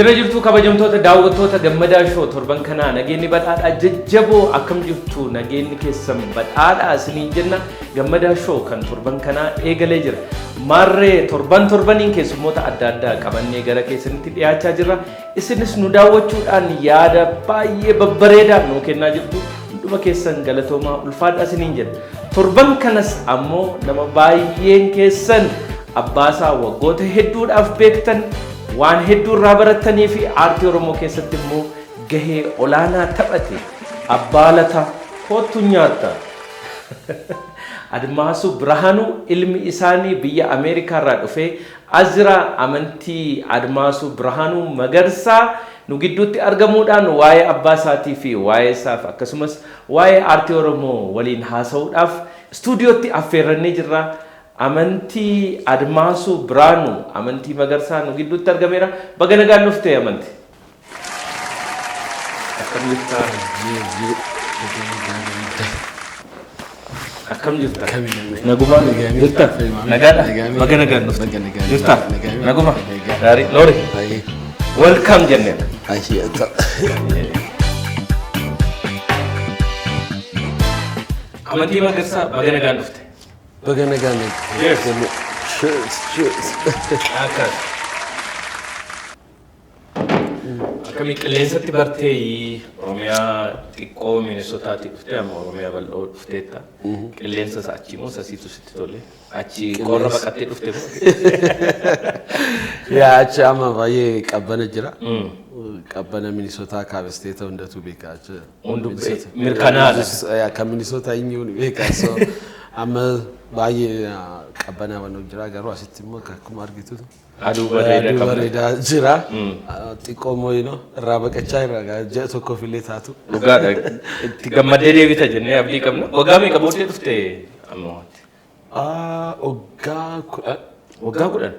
Jira jirtuu, kabajamtoota daawwattoota Gammadaa Show torban kanaa? Nageenyi badhaadhaa jajjaboo, akkam jirtu? Nageenyi keessan badhaadhaa isiniin jenna. Gammadaa Show kan torban kanaa eegalee jira. Maarree, torban torbaniin keessummoota adda addaa qabannee gara keessanitti dhiyaachaa jirra. Isinis nu daawwachuudhaan yaada baay'ee babbareedaa nuu kennaa jirtu. Hunduma keessan galatoomaa, ulfaadhaa isiniin jenna. Torban kanas ammoo nama baay'een keessan abbaasaa waggoota hedduudhaaf beektan, waan hedduu irraa barattanii fi aartii Oromoo keessatti immoo gahee olaanaa taphate, Abbaa Lataa koottu nyaatta. Admaasuu Birhaanuu ilmi isaanii biyya Ameerikaa irraa dhufee as jira. Amantii Admaasuu Birhaanuu Magarsaa nu gidduutti argamuudhaan waa'ee abbaa isaatii fi waa'ee isaaf, akkasumas waa'ee aartii Oromoo waliin haasa'uudhaaf istuudiyootti affeerrannee jirra. Amantii Admaasuu Birhaanuu, Amantii Magarsaa, nu gidduutti argameera. Baga nagaan dhufte, Amantii. Akkam jirta? Akkam jirta? Naguma jirta? Nagaadha? Baga nagaan dhufte. Jirta? Naguma? Gaarii. Loori. Welcome jenneera. Amantii Magarsaa, baga nagaan dhufte. Baga nagaan. Cheers. Cheers, cheers. Akkas. Akkamii qilleensatti bartee? Oromiyaa xiqqoo Minisootaatti dhuftee, amma Oromiyaa bal'oo dhufteetta. Qilleensa isaa achi moo sasiitu sitti tole? Achi qorra baqattee dhufte moo? Yaa, achi amma baay'ee qabbana jira. Qabbana Minisootaa kaabisteeta hundatu beeka achi. Hundu mirkanaadha. Yaa, kan Minisootaa eenyuun beeka. So amma baay'ee qabbanaa waan jira, garuu asitti immoo akkuma argitu aduu bareedaa aduu qabna. Bareedaa jira. Xiqqoo immoo irraa baqachaa irraa ji'a tokkoof illee taatu. Dhugaadha. Itti gammaddee deebita jennee abdii qabna. Waggaa meeqa booddee dhufte amma? Waggaa 10. Waggaa 10?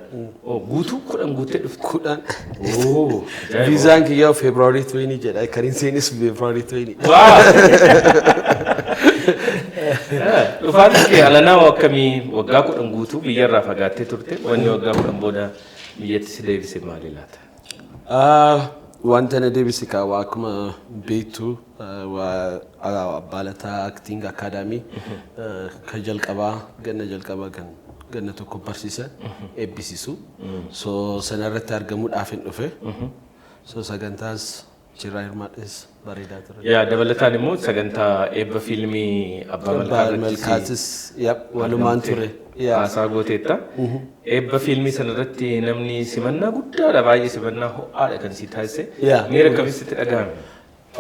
Guutuu 10 guuttee dhufte? 10. Oh, ajaa'iba. Viizaan kiyyaa February 20 jedha. Kan hin seenis February 20. Waa! Dhufaatiin kee alanaa akkamii? Waggaa 10 guutuu biyyarraa fagaattee turte. Wanni waggaa 10 booda biyyatti si deebise maali laata? Wanta na deebise kaa waa akkuma beektu waa Abbaa Lataa Acting Academy kan jalqabaa, ganna jalqabaa kan ganna tokko barsiisan eebbisiisu. So sana irratti argamuudhaaf hin dhufe. So sagantaas achirraa hirmaadhes, bareedaa ture. Yaa, dabalataan immoo sagantaa eebba fiilmii Abbaa Malkaa Abbaa irrattis Malkaatis, yep, walumaan ture. Yaa. haasaa gooteetta. Eebba fiilmii sana irratti namni simannaa guddaadha, baay'ee simannaa ho'aadha kan si taasise. Yaa. Miira akkamitti sitti dhagahame?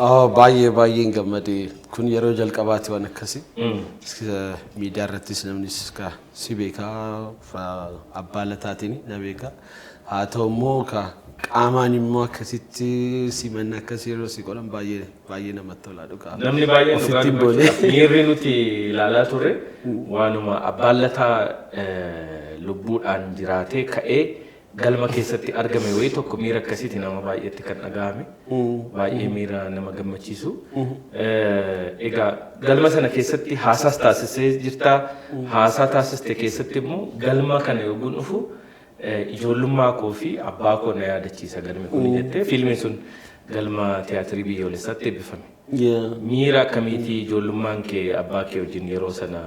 Oh, baay'ee baay'een gammade. Kun yeroo jalqabaati waan akkasii. Miidiyaa irrattis namnis ka si beekaa, Abbaa Lataatiin na beekaa. Haa ta'u immoo ka qaamaan immoo akkasitti simannaa akkasii yeroo si godhan baay'ee baay'ee namatti tola dhugaa. Namni baay'een dhugaa Ofitti hin boone. dubbachuudhaaf miirri nuti ilaalaa turre waanuma Abbaan Lataa lubbuudhaan jiraatee ka'ee galma keessatti argame wayii tokko, miira akkasiiti nama baay'eetti kan dhagahame. Baay'ee miira nama gammachiisu. Egaa galma sana keessatti haasaas taasisee jirta. Haasaa taasiste keessatti immoo galma kana yogguu dhufu ijoollummaa koo fi abbaa koo na yaadachiisa galmi kun jettee, fiilmiin sun galma tiyaatirii biyyoolessaatti eebbifame. Miira akkamiitii ijoollummaan kee abbaa kee wajjin yeroo sana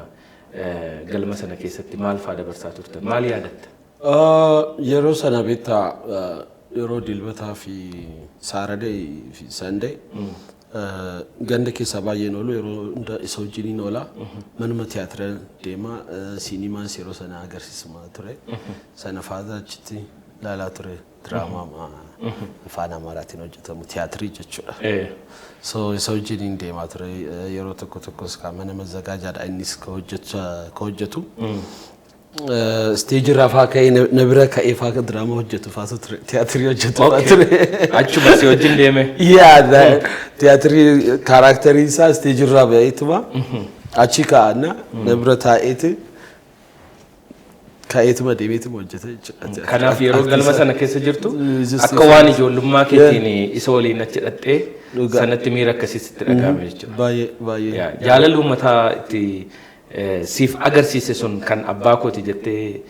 galma sana keessatti maal faa dabarsaa turtan? Maal yaadatta? Yeroo sana beektaa, yeroo Dilbataa fi Saturday fi Sunday ganda keessaa baay'een oolu, yeroo hunda isa wajjiniin oola. Manuma tiyaatira deema, siinimaas yeroo sana agarsiisama ture. Sana faata achitti ilaalaa ture, diraamaa afaan Amaaraatiin hojjetamu, tiyaatirii jechuudha. So isa wajjiniin deemaa ture, yeroo tokko tokkos kan mana mazzagaajaadha innis ka hojjetu. Stage irraa faa ka'ee na bira ka'ee faa diraamaa hojjetu faatu ture, tiyaatirii hojjetu faa ture. Achuma si wajjin deeme. Yaa, tiyaatirii characterii isaa stage irraa ba'eetuma achi ka'anna na bira taa'eeti ka'eetuma deemeetuma hojjeta jechuudha. Kanaaf yeroo galma sana keessa jirtu akka waan ijoollummaa keetiin isa waliin achi dhattee sanatti miira akkasii sitti dhagahame jechuudha. Baay'ee baay'ee. Jaalalli uummataa itti siif agarsiise sun kan abbaa kooti jettee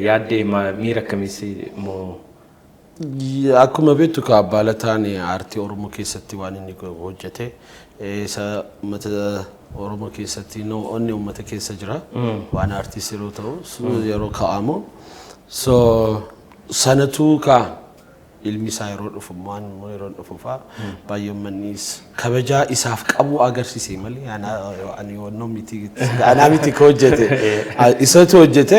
yaaddee miira akkamiis immoo Akkuma beektu ka Abbaa Lataan aartii Oromoo keessatti waan inni hojjete isa uummata Oromoo keessatti onni uummata keessa jira. Waan aartiis yeroo ta'u yeroo kaa'amu. So sanatu ka ilmi isaa yeroo dhufu, waan immoo yeroo dhufu fa'aa baay'ee uummannis kabajaa isaaf qabu agarsiise malee ani wannoo miti, anaa miti ka hojjete, isatu hojjete.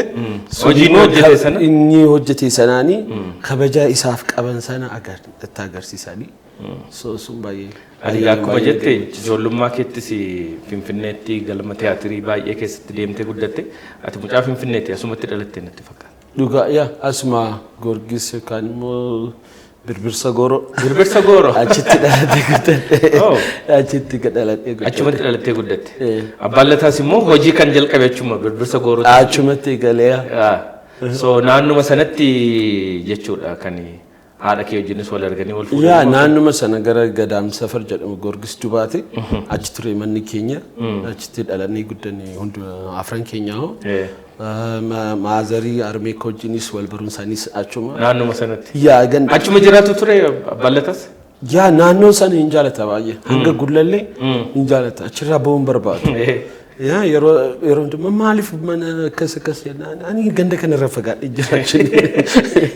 Hojii inni hojjete sana? Inni hojjete sanaanii kabajaa isaaf qaban sana itti agarsiisanii. So sun baay'ee. Ati akkuma jette ijoollummaa keettis Finfinneetti galma tiyaatirii baay'ee keessatti deemtee guddatte. Ati mucaa Finfinneetti, asumatti dhalatte natti fakkaata. Dhugaa, yaa, asuma Goorgis yookaan immoo Birbirsa Gooroo. Birbirsa Gooroo. Achitti dhalatee guddadhe. Achitti dhalatee guddadhe. Achumatti dhalattee guddatte. Abbaan Lataas immoo hojii kan jalqabe achuma Birbirsa Gooroo. Achumatti galee. So naannuma sanatti jechuudha kan haadha kee wajjinis wal arganii wal fuudhanii. Yaa, naannuma sana gara Gadaam Safar jedhamu, Goorgis Dubaate, achi ture manni keenya. Achitti dhalannee guddanne hundi afran keenya hoo. Maazarii armee koo wajjinis wal baruun isaaniis achuma. Naannuma sanatti. Yaa, ganda. Achuma jiraatu ture Abbaan Lataas? Yaa, naannoo sana hin jaalata baay'ee. Hanga Gullallee hin jaalata. Achirraa ba'uun barbaadu. Yaa, yeroo yeroo hundumaa maaliif mana akkas akkas jennaan, ani ganda kanarra fagaadhee jiraachuu.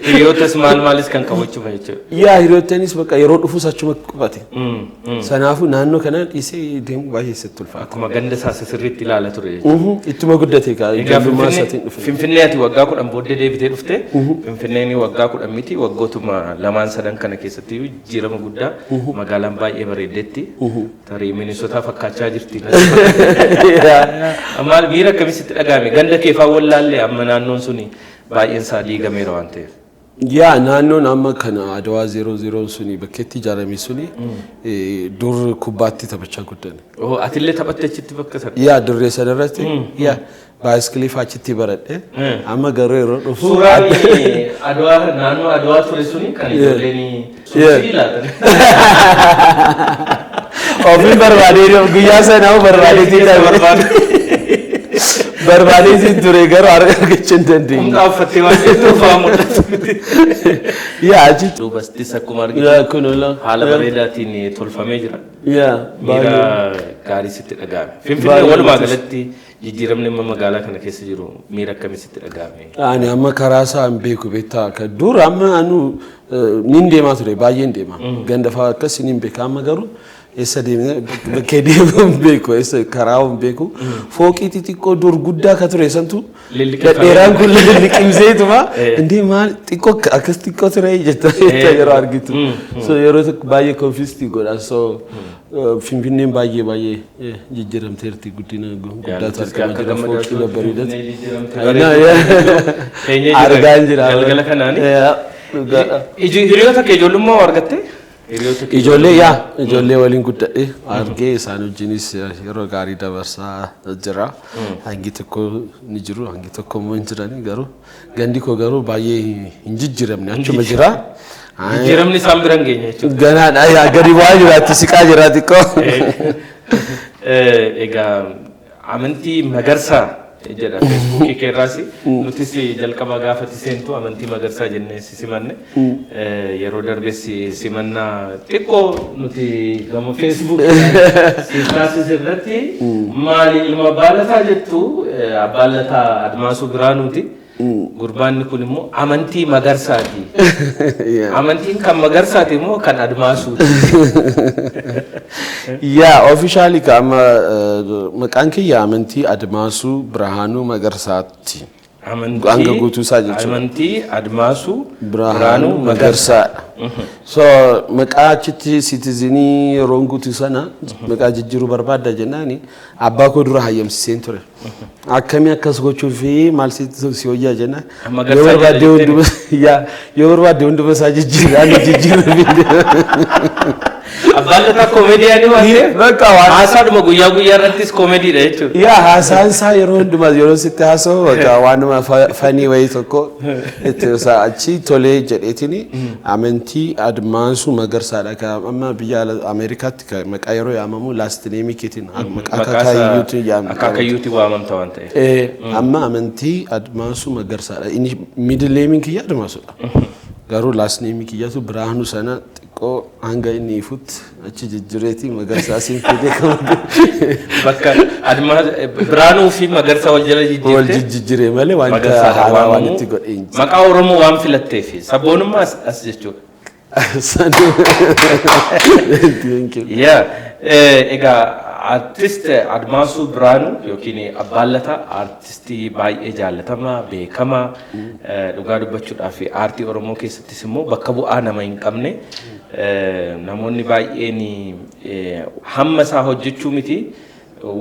Hiriyootas maal maalis kan qabu achuma jechuudha. Yaa, hiriyootanis bakka yeroo dhufus achuma qubate. Sanaafuu naannoo kana dhiisee deemuu baay'ee sitti ulfaata. Akkuma ganda isaa sirriitti ilaala ture jechuudha. Ittuma guddate kaa Egaa ijoollummaa isaatiin dhufe. Finfinnee ati waggaa 10 booddee deebitee dhufte. Finfinneen waggaa 10 miti, waggootuma lamaan sadan kana keessatti jijjiirama guddaa, magaalaan baay'ee bareeddeetti. Tarii Minisotaa fakkaachaa jirti. Maal, miira akkamitti dhagahame? Ganda keefaa wallaallee amma naannoon suni baay'een isaa diigameera waan ta'eef. Yaa, naannoon amma kana Adawaa 00 suni bakkeetti ijaarame suni dur kubbaatti taphachaa guddanne. Oh, atillee taphatte achitti bakka sana? Yaa, dirree sana irratti, yaa, baayiskilii fa'aa achitti baradhe. Amma garuu yeroo dhufu. Suuraan Adawaa, naannoo Adawaa ture suni kan ijoolleen suusii laatan. Ofiin barbaadee guyyaa sana barbaadeetiin barbaadeetiin ture, garuu argachuu hin dandeenye. Humna uffattee waan jirtuuf waa mul'atu. Yaa, achitti. Duubastis akkuma argitu Yaa, kun ola. haala bareedaatiin tolfamee jira. Yaa, Miira baay'ee. gaarii sitti dhaga'ame. Finfinnee walumaa galatti jijjiiramni amma magaalaa kana keessa jiru miira akkamii sitti dhaga'ame? Ani amma karaa isaa hin beeku, beektaa, kan dur amma anu nin deemaa ture, baay'een deema. Ganda fa'aa akkas nin beeka, amma garuu eessa deemee bakkee deemuu hin beeku, eessa karaa hin beeku. Fooqii xixiqqoo dur guddaa ka ture santu Lilliqimfamee. Dhedheeraan kun lilliqimseetuma indee maal xiqqoo akkas xiqqoo ture jetta yeroo argitu. So yeroo tokko baay'ee confused godha. So Finfinneen baay'ee baay'ee jijjiiramteerti, guddina guddaatu argamaa jira, fooqii babbareedatu. Argaan jira. Galgala kanaani. Yaa, dhugaadha. Hiriyoota kee ijoollummaa argatte? Hiriyoota kee Ijoollee, yaa, ijoollee waliin guddadhe argee, isaan wajjinis yeroo gaarii dabarsaa jira. Hangi tokko ni jiru, hangi tokko immoo hin jirani, garuu gandi koo garuu baay'ee hin jijjiiramne, achuma jira. Jijjiiramni isaan bira hin geenye jechuudha. Ganaadha, yaa, gadi bu'aa jiraatti, siqaa jira xiqqoo. Egaa Amantii Magarsaa jedha Feesbuukii keerraas, nutis jalqaba gaafati seentu Amantii Magarsaa jennee si simanne. Yeroo darbes simannaa xiqqoo nuti gama Feesbuukii si taasise irratti maali ilma Abbaa Lataa jettu, Abbaan Lataa Admaasuu Biraanuuti. Gurbaanni kun immoo Amantii Magarsaati. Amantiin kan Magarsaati immoo kan Admaasuuti? Yaa, officially ka amma maqaan kiyya Amantii Admaasuu Birhaanuu Magarsaati. Amantii Hanga guutuu isaa jechuudha. Amantii Admaasuu Birhaanuu Magarsaadha. So maqaa achitti citizenii yeroon guutuu sana maqaa jijjiiruu barbaadda jennaani abbaa koo dura hayyamsiseen ture. Akkamii akkas gochuu fi maal si wayyaa jennaan. Magarsaa Yoo barbaadde jedha. hunduma, yaa, yoo barbaadde hunduma isaa jijjiirra, ani jijjiiruu. Abbaan Lataa komeediyaanii waan ta'eef Bakka waan haasaadhuma guyyaa guyyaa irrattis komeediidha jechuudha. Yaa, haasaan isaa yeroo hundumaa yeroo sitti haasa'u bakka waanuma funny wayii tokko itti isaa achi tolee jedheetini Amantii Admaasuu Magarsaadha. Ka amma biyya Ameerikaatti ka maqaa yeroo yaamamu last name keetiin maqaa akaakayyuutu yaamama. Akaakayyuuti waamamta waan ta'eef. Amma Amantii Admaasuu Magarsaadha. Inni middle name kiyya Admaasuudha. Garuu last name kiyyatu Biraanuu sana xiqqoo hanga inni ifutti achi jijjireetii Magarsaa siin fidee kan Bakka Admaa Biraanuu fi Magarsaa wal jala wal jijjiirte. Jijjiiree malee wanta Magarsaadhaan haaraa waan waamamu. itti godhe hin jiru. Maqaa Oromoo waan filatteef sabboonummaa as jechuudha. Thank you. Yaa, egaa artist Admaasuu Biraanuu yookiin Abbaan Lataa artistii baay'ee jaallatamaa, beekamaa, dhugaa dubbachuudhaaf aartii Oromoo keessattis immoo bakka bu'aa nama hin qabne, namoonni baay'een hamma isaa hojjechuu miti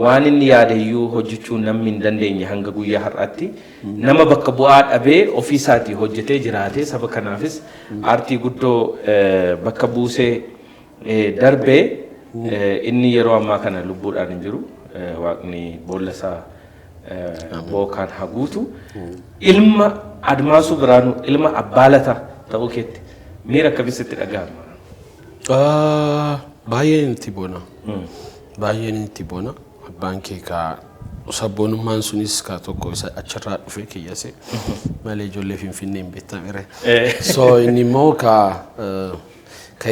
waan inni yaadayyuu hojjechuu namni hin dandeenye, hanga guyyaa har'aatti nama bakka bu'aa dhabee ofii isaatii hojjetee jiraatee saba kanaafis aartii guddoo bakka buusee darbee. Inni yeroo ammaa kana lubbuudhaan hin jiru. Waaqni boolla isaa bookaan haguutu. Ilma Admaasuu Biraanuu, ilma Abbaa Lataa ta'uu keetti miira akkamii sitti dhaga'ama? Baay'een itti boona. Baay'een itti boona. Abbaan kee kaa sabboonummaan sunis kaa tokko isa achirraa dhufe kiyyase malee ijoollee Finfinnee hin beektamire. So inni immoo kaa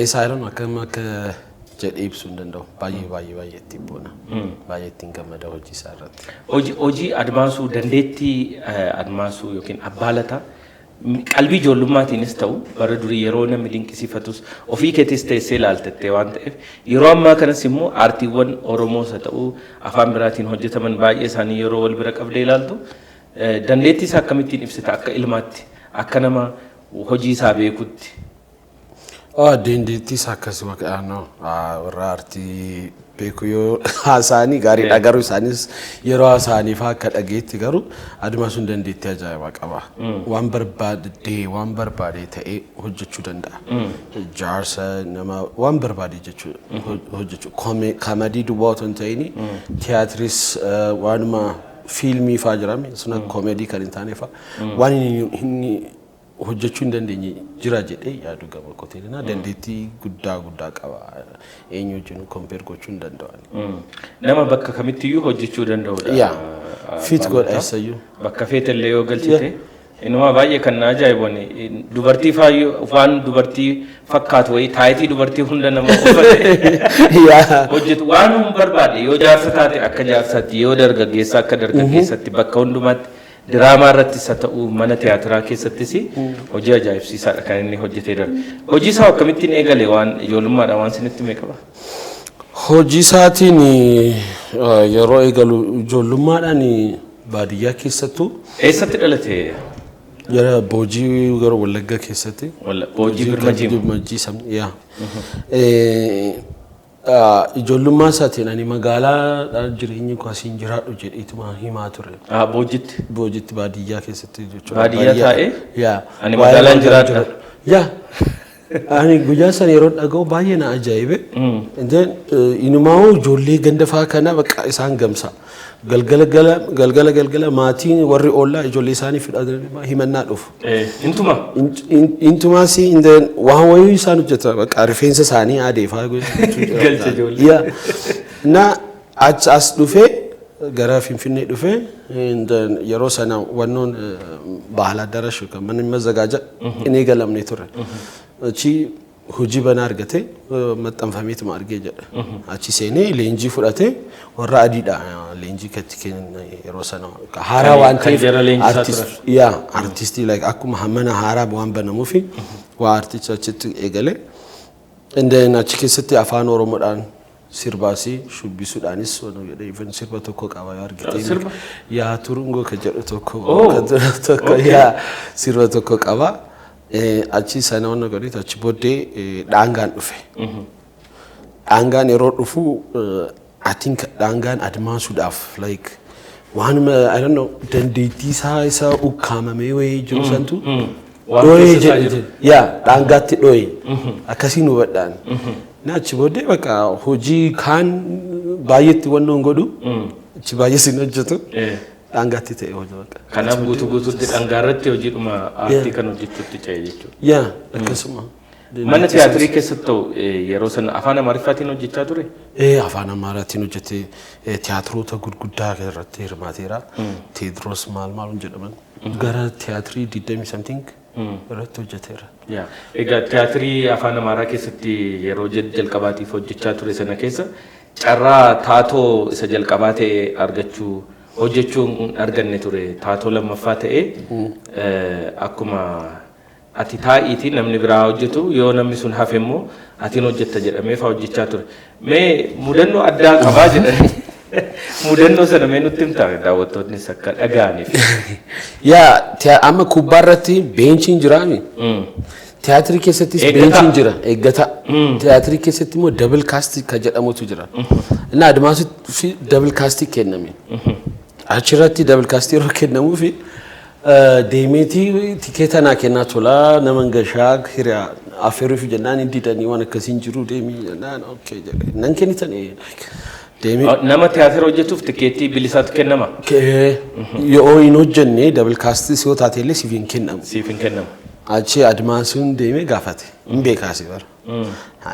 isaa jedhamu akkam akka jedhee ibsuu hin danda'u. Baay'ee baay'ee baay'ee itti boona. Baay'ee ittiin gammada hojii isaa irratti. Hojii Admaasuu, dandeettii Admaasuu yookiin Abbaa Lataa qalbii ijoollummaatiinis ta'u bara durii yeroo namni dinqisiifatus ofii keetis teessee ilaaltettee waan ta'eef, yeroo ammaa kanas immoo aartiiwwan Oromoos haa ta'u afaan biraatiin hojjetaman baay'ee isaanii yeroo wal bira qabdee ilaaltu, dandeettii isaa akkamittiin ibsita akka ilmaatti, akka nama hojii isaa beekutti? Dandeettii isaa akkasuma warra aartii beeku yoo haasa'anii gaariidha, garuu isaanis yeroo haasa'anii fa'aa akka dhageetti garuu Admaasuun dandeettii ajaa'ibaa qaba. Waan barbaade waan barbaade ta'ee hojjechuu danda'a. Jaarsa nama waan barbaade jechuu hojjechuu, comedy duwwaa otoo hin ta'in tiyaatiris, waanuma fiilmii fa'aa jirame suna comedy kan hin taane fa'aa waan inni hojjechuu hin dandeenye jira jedhee yaadu gama koteelina dandeettii guddaa guddaa qaba. Eenyu wajjin compare gochuu hin danda'an. Nama bakka kamittiyyuu hojjechuu danda'udha. Yaa, fit godha eessayyuu. Bakka feetellee yoo galchite. Inuma baay'ee kan na ajaa'ibu dubartii faayyoo waan dubartii fakkaatu wayii taayitii dubartii hunda nama uffate hojjetu, waan hin barbaade, yoo jaarsa taate akka jaarsaatti, yoo dargaggeessa akka dargaggeessatti, bakka hundumaatti diraamaa irrattis haa ta'u mana tiyaatiraa keessattis hojii ajaa'ibsiisaadha kan inni hojjetee darbe. Hojii isaa akkamittiin eegale? Waan ijoollummaadhaan waan isinitti hime qaba? Hojii isaatiin yeroo eegalu ijoollummaadhaan baadiyyaa keessattuu. Eessatti dhalate? Gara Boojii, gara Wallaggaa keessatti. Boojii Birmajii. Birmajii sabni yaa. Ijoollummaa isaatiin ani magaalaa jireenyi koo asiin jiraadhu jedheetuma himaa ture. Boojitti. Boojitti, baadiyyaa keessatti jechuudha. Baadiyyaa taa'ee? Yaa. Ani magaalaan jiraadha. Yaa. Ani guyyaa sana yeroo dhaga'u baay'ee na ajaa'ibe. Inumaa ijoollee ganda fa'aa kana bakka isaan gamsa. Galgala galgala galgala maatiin warri oollaa ijoollee isaanii fidhatanii himannaa dhufu. Intuma? Intumaas waan wayii isaan hojjeta, bakka rifeensa isaanii aadee fa'aa. Galcha ijoollee. Yaa. Na achi as dhufee, gara Finfinnee dhufee, yeroo sana wannoon ባህል አዳራሽ kan manni መዘጋጃ hin eegalamne ture. Achi hojii banaa argate, maxxanfameetuma argee jedha. Achi seenee leenjii fudhatee, warra adiidha leenjii katti kennan yeroo sana haaraa waan Kan ta'eef jara leenjisaa. Yaa, artistii like akkuma mana haaraa waan banamuufi waa articha achitti eegale. And then achi keessatti afaan Oromoodhaan sirbaasii shubbisuudhaanis even sirba tokko qaba yoo argite. Sirba? Yaa turungoo kan jedhu tokko Oh, kan jedhu tokko okay. Yaa, sirba tokko qaba. Achi sana wanna godhetu achi booddee dhaangaan dhufe. Dhaangaan yeroo dhufu, I think dhaangaan Admaasuudhaaf like waanuma, I don't know, dandeettii isaa isa ukkaamamee wayii jiru santu Waan dhooyee keessa isaa jedhe jiru. Yaa, dhaangaatti dhooye akkasiin hubadhaan. Na achi booddee bakka hojii kaan baay'eetti wannoon godhu achi baay'ee sin hojjetu, dhaangaatti ta'e hojii bakka. Kanaaf guutuu guutuutti dhangaa irratti hojiidhuma aartii kan hojjechuutti ce'e jechuudha. Yaa, akkasuma. Mana tiyaatirii keessatti ta'u yeroo sana afaan Amaariffaatiin hojjechaa ture? Afaan Amaaraatiin hojjete, tiyaatiroota gurguddaa irratti hirmaateera. Teediroos maal maal jedhaman gara tiyaatirii 20 something. irratti hojjeteera. Yaa. Egaa tiyaatirii afaan Amaaraa keessatti yeroo jalqabaatiif hojjechaa ture sana keessa carraa taatoo isa jalqabaa ta'e argachuu, hojjechuu hin arganne ture. Taatoo lammaffaa ta'e, akkuma ati taa'iitii namni biraa hojjetu, yoo namni sun hafe immoo atiin hojjetta jedhamee fa'aa hojjechaa ture. Mee mudannoo addaa qabaa jedhan. Mudannoo sana mee nutti himtaa, daawwattoonnis akka dhaga'aniif? Yaa, amma kubbaa irratti beenchiin jiraami. Tiyaatirii keessattis Eeggataa. beenchiin jira, eeggataa. Tiyaatirii keessatti immoo double cast kan jedhamutu jira. Inni Admaasutti fi double cast kenname. Achirratti double cast yeroo kennamuu fi deemeetii tikeeta naa kennaa tola, nama gashaa hiriyaa affeeruuf jennaan hin didanii, waan akkasiin jiru, deemii jennaan okay jedhe, nan kennitan deemee. Nama tiyaatira hojjetuuf tikeettii bilisaatu kennama? Yoo hin hojjenne, double cast yoo taate illee siif hin kennamu. Siif hin kennamu. Achi Admaasuun deemee gaafate. Hin beekaasi bara.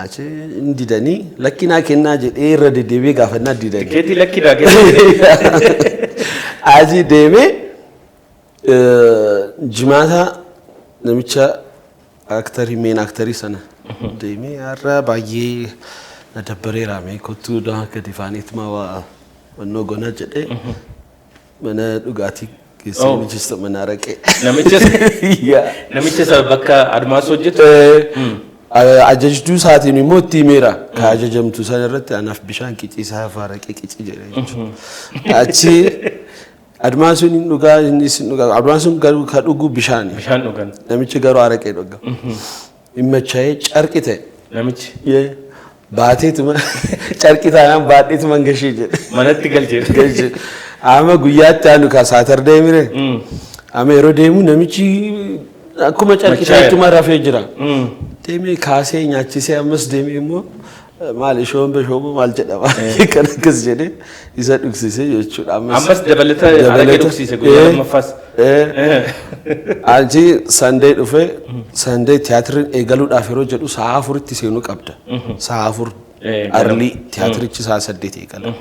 Achi hin didanii, lakki naa kennaa jedhee irra deddeebi'ee gaafannaa didanii. Tikeettii lakki naa kenna. Achi deemee jimaata namicha aktarii, main aktarii sana deemee, har'a baay'ee na dabbareera, mee kottuu daa gadi faaneetuma waa wannoo gona jedhee mana dhugaatii geessee namichis mana araqee. Namicha Yaa. namicha isa bakka Admaas hojjetu. Ajajjuu isaatiin immoo itti himeera. Ka ajajamtu sana irratti anaaf bishaan qiciisaa, araqee qicii jedhe jechuudha. Achi Admaasuun hin dhugaa, innis hin dhugaa. Admaasuun garuu ka dhugu bishaani. Bishaan dhugan. Namichi garuu araqee dhuga. Hin machaa'ee carqi ta'e. Namichi Baateetuma carqi taanaan baadheetuma gashee jedhe. Manatti galchee. Galchee. Amma guyyaatti aanu ka Saturday mire. Amma yeroo deemu namichi akkuma carqi Machaa'e. ta'ettuma rafee jira. Deemee kaasee nyaachisee, ammas deemee immoo maal ishoon beshoomoo maal jedhama kan akkas jedhee isa dhugsisee jechuudha. Ammas dabalata araqee dhugsiise guyyaa lammaffaas. Achi Sunday dhufee, Sunday tiyaatiriin eegaluudhaaf yeroo jedhu sa'a 4tti seenuu qabda. Sa'a 4 early, tiyaatirichi sa'a 8 eegala.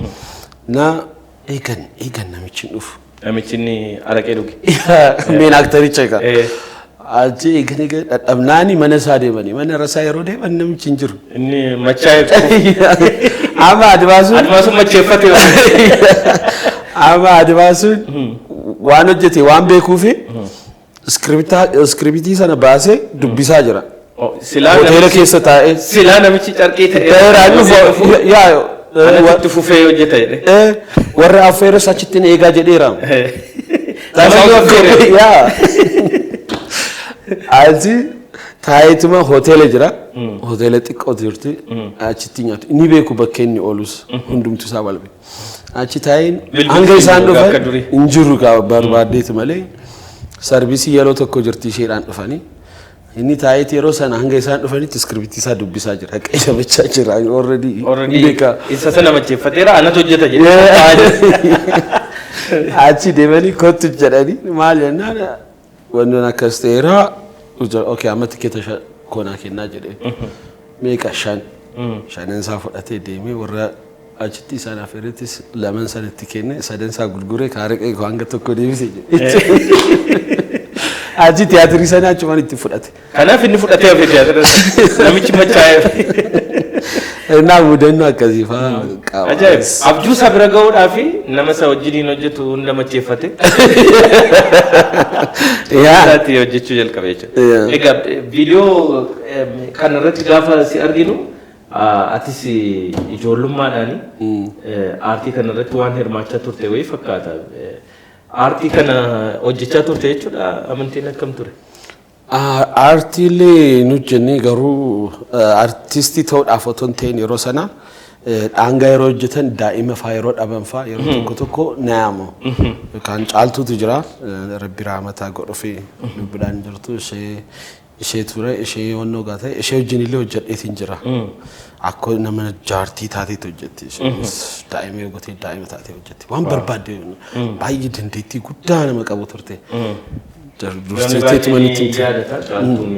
Na eegan eegan, namichi hin dhufu. Namichi inni araqee dhuge. Main aktericha egaa. Achi eegan eegan, dadhabnaani mana isaa deemanii, mana rasaa yeroo deeman namichi hin jiru. Inni machaa'e. Amma Admaasuun Admaasuun macheeffate. Amma Admaasuun waan hojjete waan beekuufi iskiriptii sana baasee dubbisaa jira. Silaa Hoteela keessa taa'ee. Silaa namichi carqii ta'e. Ta'eeraan dhufu yaa. Anatti fufee hojjeta jedhe. Warra affeeres achitti eegaa jedheera. Nama affeere. Yaa. Achi taa'eetuma hoteela jira. Hoteela xiqqoo jirti. Achitti nyaatu. Inni beeku bakka inni oolus hundumtu isaa balbe. Achi taa'een Bilbilli hanga isaan hin jiru akka dhufan durii. hin jiru gaa barbaaddeeti malee, sarvisii yeroo tokko jirti isheedhaan dhufanii. Inni taa'eeti yeroo sana hanga isaan dhufanitti iskiriptii isaa dubbisaa jira. Qayyabachaa jira. Already Already beeka. isa sana macheeffateera, anatu hojjeta jedhee qophaa'aa jira. Achi deemanii kottu jedhanii, maal jennaan, wantoon akkas ta'eera. Okay, amma tikeeta koonaa kennaa jedhee. Meeqa? Shan. Shanan isaa fudhatee deemee warra achitti isaan afeerettis laman sanatti kenne, sadan isaa gurguree kaaraqee hanga tokko deebise jedhe. Achi tiyaatirii sana achumaan itti fudhate. Kanaaf inni fudhatee hafe tiyaatira namichi machaa'ee. Innaa mudannoo akkasii fa'aa qaba. Ajaa'ib! Abjuu isaa bira gahuudhaaf nama isa wajjiniin hojjetu hunda macheeffate. Isaatti hojjechuu jalqabe jechuudha. Egaa viidiyoo kana irratti gaafa si arginu, atis ijoollummaadhaan aartii kana irratti waan hirmaachaa turte wayii fakkaata. Aartii kana hojjechaa turte jechuudha, amantiin akkam ture? Aartiilee nu jennee garuu aartistii ta'uudhaaf otoo hin ta'in, yeroo sana dhaangaa yeroo hojjetan, daa'ima faa yeroo dhaban faa yeroo tokko tokko na yaamu. Yookaan Caaltuutu jira, Rabbi raamataa godhufi, lubbuudhaan jirtu, ishee ture, ishee wannoo gaate, ishee wajjin illee hojjedheetiin jira. Akka nama jaartii taateetti hojjetti. Isheenis daa'ima yoo gootee daa'ima taatee hojjetti. Waan barbaadde, baay'ee dandeettii guddaa nama qabu turte. Namni Dursiteetuma baay'ee nutti ni himte. yaadata. Caaltuun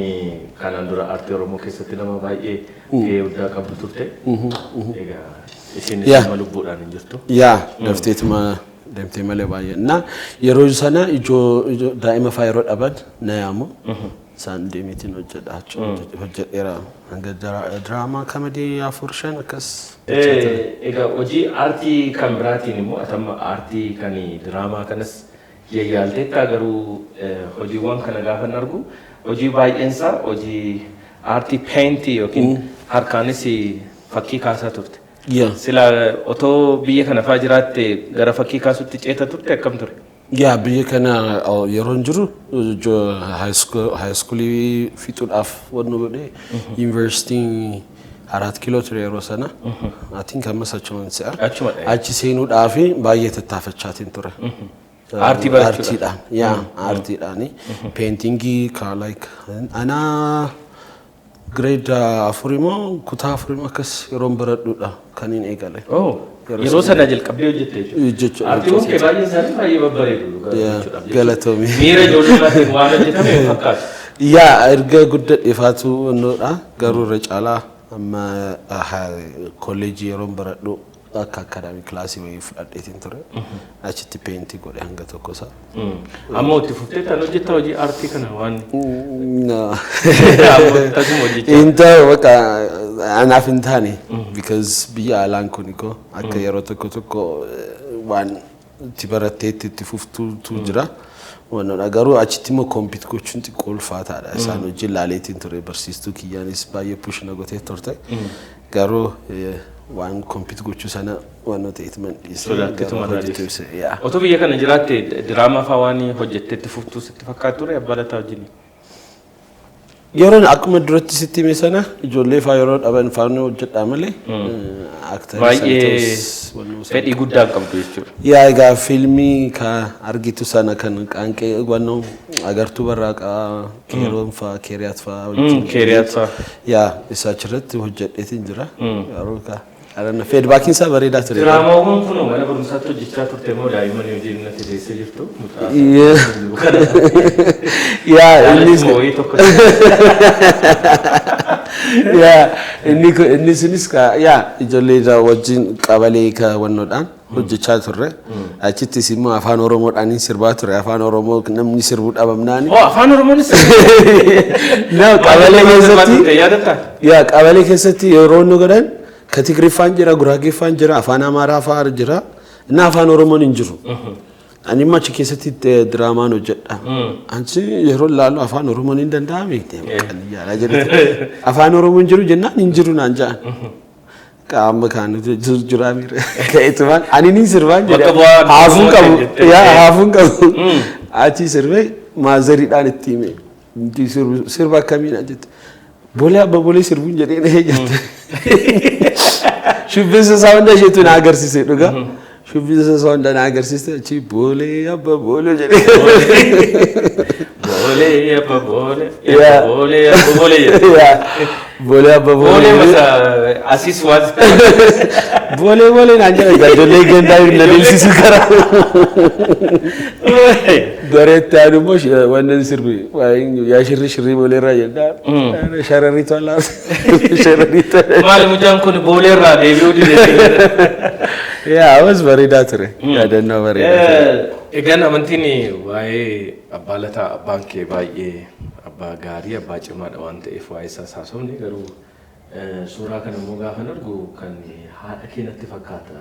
kanaan dura aartii Oromoo keessatti nama baay'ee gahee guddaa qabdu turte. Egaa isheenis nama lubbuudhaan hin jirtu. Yaa, dafteetuma deemtee malee baay'ee. Na yeroo sana ijoo daa'ima faa yeroo dhaban na yaamu. Isaan deemeetiin hojjedha, hojjedheera hanga diraamaa comedy afur shan akkas. Egaa hojii aartii kan biraatiin immoo atamma aartii kan diraamaa kanas yayyaalteetta, garuu hojiiwwan kana gaafa argu hojii baay'eensaa hojii aartii paintii yookiin harkaanis fakkii kaasaa turte. Sila otoo biyya kana faa jiraatte gara fakkii kaasutti ceeta turte, akkam ture? Yaa, biyya kana yeroo hin jiru high schoolii fixuudhaaf wannu godhee yuunivarsiitiin Arat Kiiloo ture yeroo sana. I think ammas achumaan si'a. Achuma dha. Achi seenuudhaaf baay'ee tattaafachaatiin ture. Aartii barachuudhaaf? Aartiidhaan. Yaa, aartiidhaani. Paintingii ka like anaa grade afurii moo kutaa afurii moo akkas yeroon baradhuudha kan hin eegale. Oh, yeroo sana jalqabdee hojjette jechuudha. Jechuudha. Aartiiwwan kee baay'een isaanii baay'ee babbareedu dhugaa jechuudhaaf jechuudha. Galatoomi. Miira ijoollummaatti waan hojjetame hin fakkaatu. Yaa, erga guddadheefaatu wannoodha, garuu irra caalaa amma kolleejii yeroon baradhu akka academy classii wayii fudhadheetiin ture. Achitti paintii godhe hanga tokko isaa. Amma itti fuftee tan hojjetta hojii aartii kana waan No. Amma tasuma hojjechaa. Hin ta'u, bakka anaaf hin taane, because biyya alaan kun koo akka yeroo tokko tokko waan itti baratteetti itti fuftuutu jira. Wannoodha, garuu achitti immoo compete gochuun xiqqoo ulfaataadha. Isaan hojii laaleetiin ture, barsiistuu kiyyaanis baay'ee push na gotee turte. Garuu waan compete gochuu sana waan ta'eet man dhiise. Sodaatteetuma Garuu irraa hojjetu dhiiste. Yaa. Otoo biyya kana jiraatte diraamaa fa'aa waan hojjetteetti fuftuu sitti fakkaatu ture Abbaa Lataa wajjin? Yeroon akkuma duratti sitti hime sana ijoollee faa yeroo dhaban faana hojjedhaa malee actorii Baay'ee fedhii guddaa hin qabdu jechuudha. Yaa, egaa fiilmii ka argitu sana kan qaanqee wannoo agartuu barraaqaa keeroon faa keeriyaat faa wajjin. Keeriyaat faa. Yaa, isa achirratti hojjedheetiin jira. Yeroo ka feedbackiin isaa bareedaa ture. Diraamaawwan kun mana barumsaatti hojjechaa turte moo daa'imman hojii natti teessee jirtu? Yaa, innis Jaalatuma wayii tokko. Yaa, inni kun inni sunis ka yaa ijoollee irraa wajjin qabalee ka wannoodhaan hojjechaa turre. Achittis immoo afaan Oromoodhaan sirbaa ture. Afaan Oromoo namni sirbuu dhabamnaani. Oh, afaan Oromoonis. No, qabalee keessatti Yaadatta? Yaa, qabalee keessatti yeroo inni godhan ka Tigriffaan jira, Guraageeffaan jira, afaan Amaaraa fa'aa jira. Inni afaan Oromoon hin jiru. Ani immoo achi keessatti diraamaan hojjedha. Achi yeroo ilaalu afaan Oromoon hin danda'ame. Kan yaalaa jedhe. Afaan Oromoon jiru jennaan hin jiru naan jedhan. Qaama kaan jiraa miira. Ka'eetumaan ani ni sirbaan jedhe. Bakka bu'aa Haafuun qabu. jettee. Yaa, haafuun qabu. Achi sirbee maazariidhaan itti hime. Sirba akkamiidha jette. Boolee abba boolee sirbuun jedhee dhahee jette. Shubbisa isaa hunda isheetu na agarsiise dhugaa. Shubbisa isaa hunda na agarsiiste, achi boolee abba boolee jedhee. Boolee abba boolee. Yaa. Boolee abba boolee jedhe. Yaa, boolee abba Boolee boolee. masa asiis waan. Boolee boolee naan jedha, ijoollee gandaa na deemsisu karaa. Bareetti aanu immoo wannan sirbi yaa shirri shirrii boolee irraa jedhaa. Shararriitu allaa shararriitu. Maali mucaan kun boolee irraa deebi'uu dide? Yaa, amas bareedaa ture. Yaadannoo bareedaa ture. Egaan amantiin waa'ee Abbaa Lataa, abbaan kee baay'ee abbaa gaarii, abbaa cimaadha waan ta'eef waa'ee isaas haasofne, garuu suuraa kana immoo gaafa argu kan haadha kee natti fakkaata.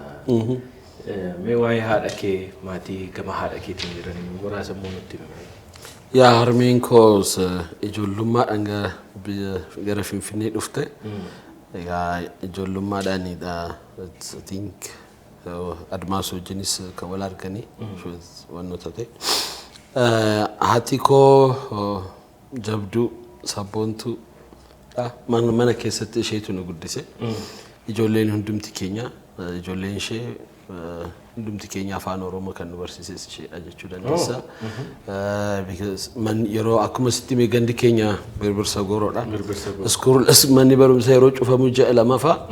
Mee waa'ee haadha kee, maatii gama haadha keetiin jiran muraasa immoo nutti himi. Yaa, harmeen koos ijoollummaadhaan gara biyya gara Finfinnee dhufte. Egaa ijoollummaadhaanidha. I think Admaas wajjinis kan wal arganii wannoota ta'e. Haati koo jabduu sabboontuu mana keessatti isheetu nu guddise. Ijoolleen hundumti keenya, ijoolleen ishee hundumti keenya afaan Oromoo kan nu barsiises isheedha jechuu dandeessa. Yeroo akkuma sitti hime gandi keenya Birbirsa Gooroodha. School manni barumsaa yeroo cufamu ji'a lama fa'a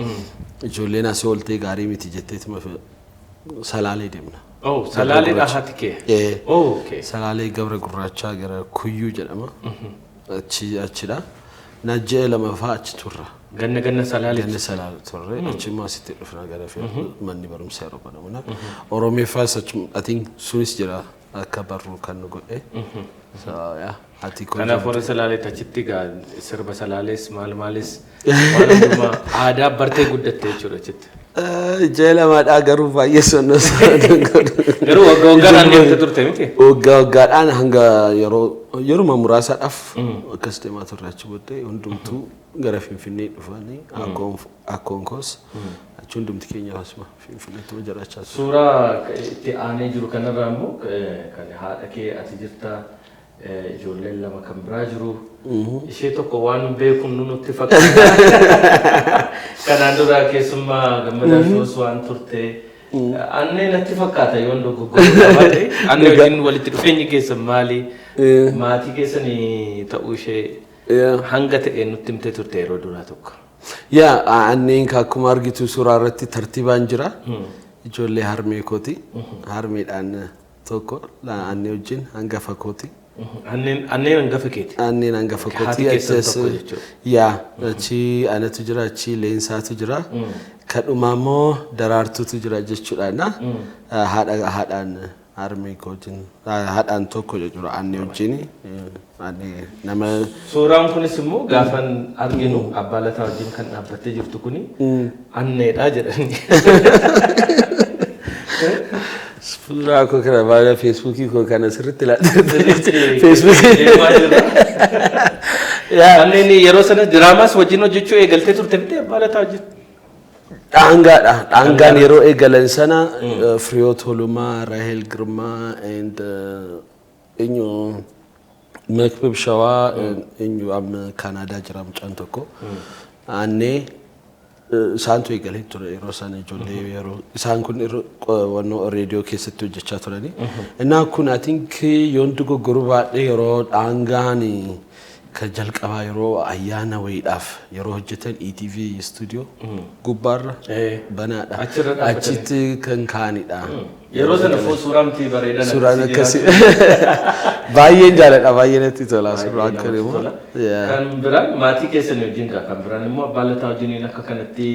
ijoolleen asii ooltee gaarii miti jetteetuma Salaalee deemna. Oh, Salaaleedha haati kee? Oh, okay. Salaalee Gabra Gurraachaa gara Kuyyuu jedhama. Achi achidha. Na ji'a lama fa'a achi turra. Ganna ganna Salaalee. Ganna Salaalee turre, achi immoo asitti dhufna gara manni barumsaa yeroo banamu. Oromiffaas achi, I think, sunis jira akka barruu kan nu godhe. So, yeah. Haati koo. Kanaaf warra Salaaleetti achitti egaa sirba Salaalees maal maalis waan hundumaa aadaa bartee guddatte jechuudha achitti. Ijaa lamaadhaa garuu baay'ee sonnoo. Garuu waggaa waggaadhaan deemte turte miti? Waggaa waggaadhaan hanga yeroo yeruma muraasaadhaaf akkas deemaa turre. Achi booddee hundumtuu gara Finfinnee dhufanii, akkoon koos achi, hundumti keenya asuma Finfinneetti jiraachaa turre. Suuraa itti aanee jiru kanarraa immoo kan haadha kee ati jirta, ijoolleen lama kan biraa jiru. Ishee tokko waan beekuun nutti fakkaata. Kanaan dura keessummaa Gammadaa Shows waan turte. Annee natti fakkaata yoon dogoggoruu qabaate. Annee wajjin walitti dhufeenyi keessan maali? Maatii keessanii ta'uu ishee hanga ta'e nutti himtee turte yeroo duraa tokko. Yaa, anneen akkuma argitu suuraa irratti tartiibaan jira. Ijoollee harmee kooti. Harmeedhaan tokko annee wajjin hangafa kooti. Anneen hangafa keeti. Anneen hangafa kooti. Haati keessan tokko jechuudha. Yaa, achi anatu jira, achi Leensaatu jira. Kadhumaa immoo Daraartuutu jira jechuudha. Haadha haadhaan harmee koo wajjin haadhaan tokko jechuudha annee wajjin. Annee nama. Suuraan kunis immoo gaafan arginu Abbaa Lataa wajjin kan dhaabbattee jirtu kuni anneedha jedhani. Suuraa koo kana baay'ee Feesbuukii koo kana sirriitti ilaalcha. Feesbuukii. Deemaa jirra. Anneen yeroo sana diraamaas wajjin hojjechuu eegaltee turte miti Abbaa Lataa wajjin? Dhaangaadha. Dhaangaan yeroo eegalan sana Firiyoot Tolumaa, Rahel Girmaa and eenyu, Makbib Shawaa, eenyu, amma Kaanaadaa jira mucaan tokko. Annee isaantu eegalee ture yeroo sana, ijoollee yeroo isaan kun wannoo reediyoo keessatti hojjechaa turani. Innaa kun I think yoon dogoggoruu baadhee yeroo dhaangaan kan jalqabaa yeroo ayyaana wayiidhaaf yeroo hojjetan ETV studio gubbaarra banaadha. Achirra dhaabbatanii. Achitti kan kaa'anidha. Yeroo sana suuraan bareedan. Suuraan akkasii baay'een jaaladha, baay'ee natti tola suuraan Baay'ee kun namatti immoo. tola. Kan biraan maatii keessan wajjin kaa, kan biraan immoo Abbaa Lataa wajjiniin akka kanatti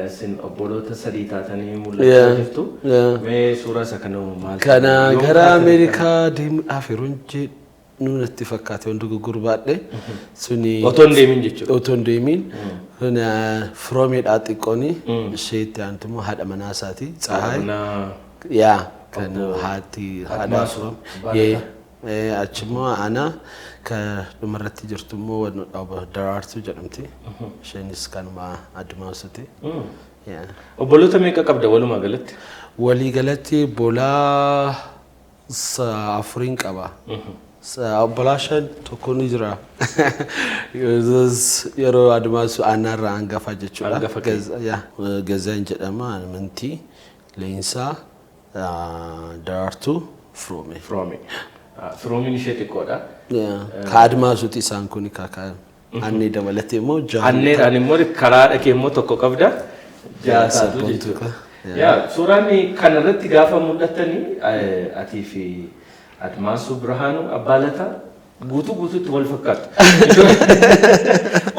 isin obboloota sadii taatanii mul'achaa jirtu. Mee suuraa isa kana maal? Kana yoom gara kaatanii? Ameerikaa deemuudhaaf yeroo jedhu natti fakkaate hundi gurgurbaadhe suni. Otoo hin deemin jechuudha. Otoo hin deemin. Sun firoomeedhaa xiqqooni, ishee itti aantu immoo haadha manaa isaati, Tsahaay. Manaa Yaa, kan haati haadha Admaasuu, firoom. Abbaa. Achi immoo ana, ka dhumarratti jirtu immoo Daraartuu jedhamti. Isheenis kanuma Admaasuuti. Yaa. Obboloota meeqa qabda walumaa galatti? Walii galatti obbolaa afuriin qaba. Obbolaa shan, tokko ni jira. Yeroo Admaasuu aanarraa hangafa jechuudha. Hangafa kee. Yaa, Gazaan jedhama, Amantii, Leensaa, Daraartuu, Firoome. Firoome. Firoomiin ishee xiqqoodha. Ka Admaasuuti isaan kun kakaa. Annee dabalatee immoo jaha. Anneedhaan immoo karaa dhaqee immoo tokko qabda. Jaha taatu Sabboontuu jechuudha. ka. Yaa, suuraan kanarratti gaafa mul'atanii atii fi Admaasuu Birhaanuu Abbaa Lataa guutuu guutuutti wal fakkaatu.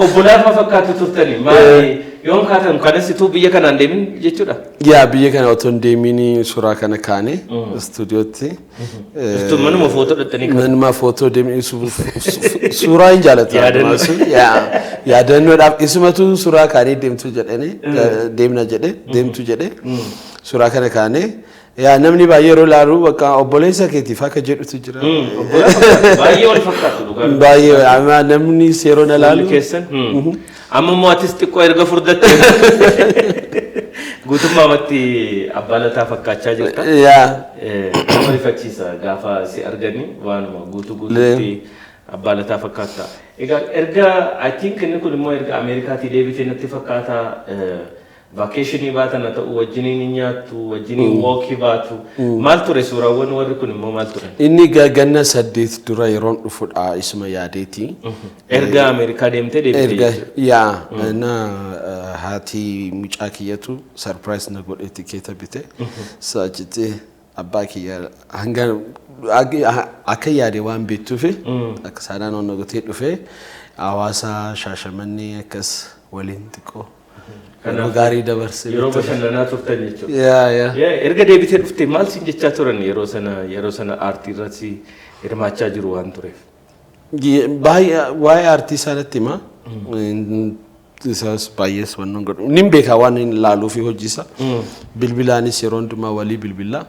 Obbolaafaa fakkaatu turtanii maali, yoom kaatan kanas ituu biyya kanaan deemin jechuudha? Yaa, biyya kana otoo hin deemin suuraa kana kaane istuudiyootti. Iftuun manuma footoo dhaqxanii kan. Manuma footoo deemee suuraa hin jaallatu. Yaadannoo. Admaasuun. Yaa, yaadannoodhaaf isumatu suuraa kaanee deemtu jedhanii, deemna jedhe, deemtu jedhe, suuraa kana kaanee. Yaa, namni baay'ee yeroo ilaalu bakka obboleessa keetiif akka jedhutu jira. Obbolaa fakkaatu, baay'ee wal fakkaatu dhugaa. Baay'ee amma namni yeroo na ilaalu. Fuulli keessan. Amma immoo atis xiqqoo erga furdatte guutummaamatti Abbaa Lataa fakkaachaa jirta. Yaa. Nama rifachiisa gaafa si arganii, waanuma guutuu guutuutti Abbaa Lataa fakkaata. Egaa erga, I think inni kun immoo erga Ameerikaatii deebitee natti fakkaata, vacation baatan haa ta'u, wajjiniin hin nyaattu, wajjiniin walk baatu. Maal ture suuraawwan warri kun immoo, maal ture? Inni ganna 8 dura yeroon dhufudha, isuma yaadeeti. Erga Ameerikaa deemtee deebitee Erga jechuudha. Yaa, na haati mucaa kiyyatu surprise na godhe, tikeeta bite. So achitti abbaa kiyya hanga akka yaade waan beektuufi akka saanaan onna gotee dhufe, hawaasa Shaashamannee akkas waliin xiqqoo yeroo gaarii dabarse. Yeroo bashannanaa turtan jechuudha. Yaa. Yaa, erga deebitee dhufte maal siin jechaa turan yeroo sana, yeroo sana aartii irratti hirmaachaa jiru waan tureef? Baay'ee waa'ee aartii isaanitti hima. Isas baay'ees wannan godhu. Nin beeka waan inni ilaaluu fi hojii isaa. Bilbilaanis yeroo hundumaa walii bilbilaa.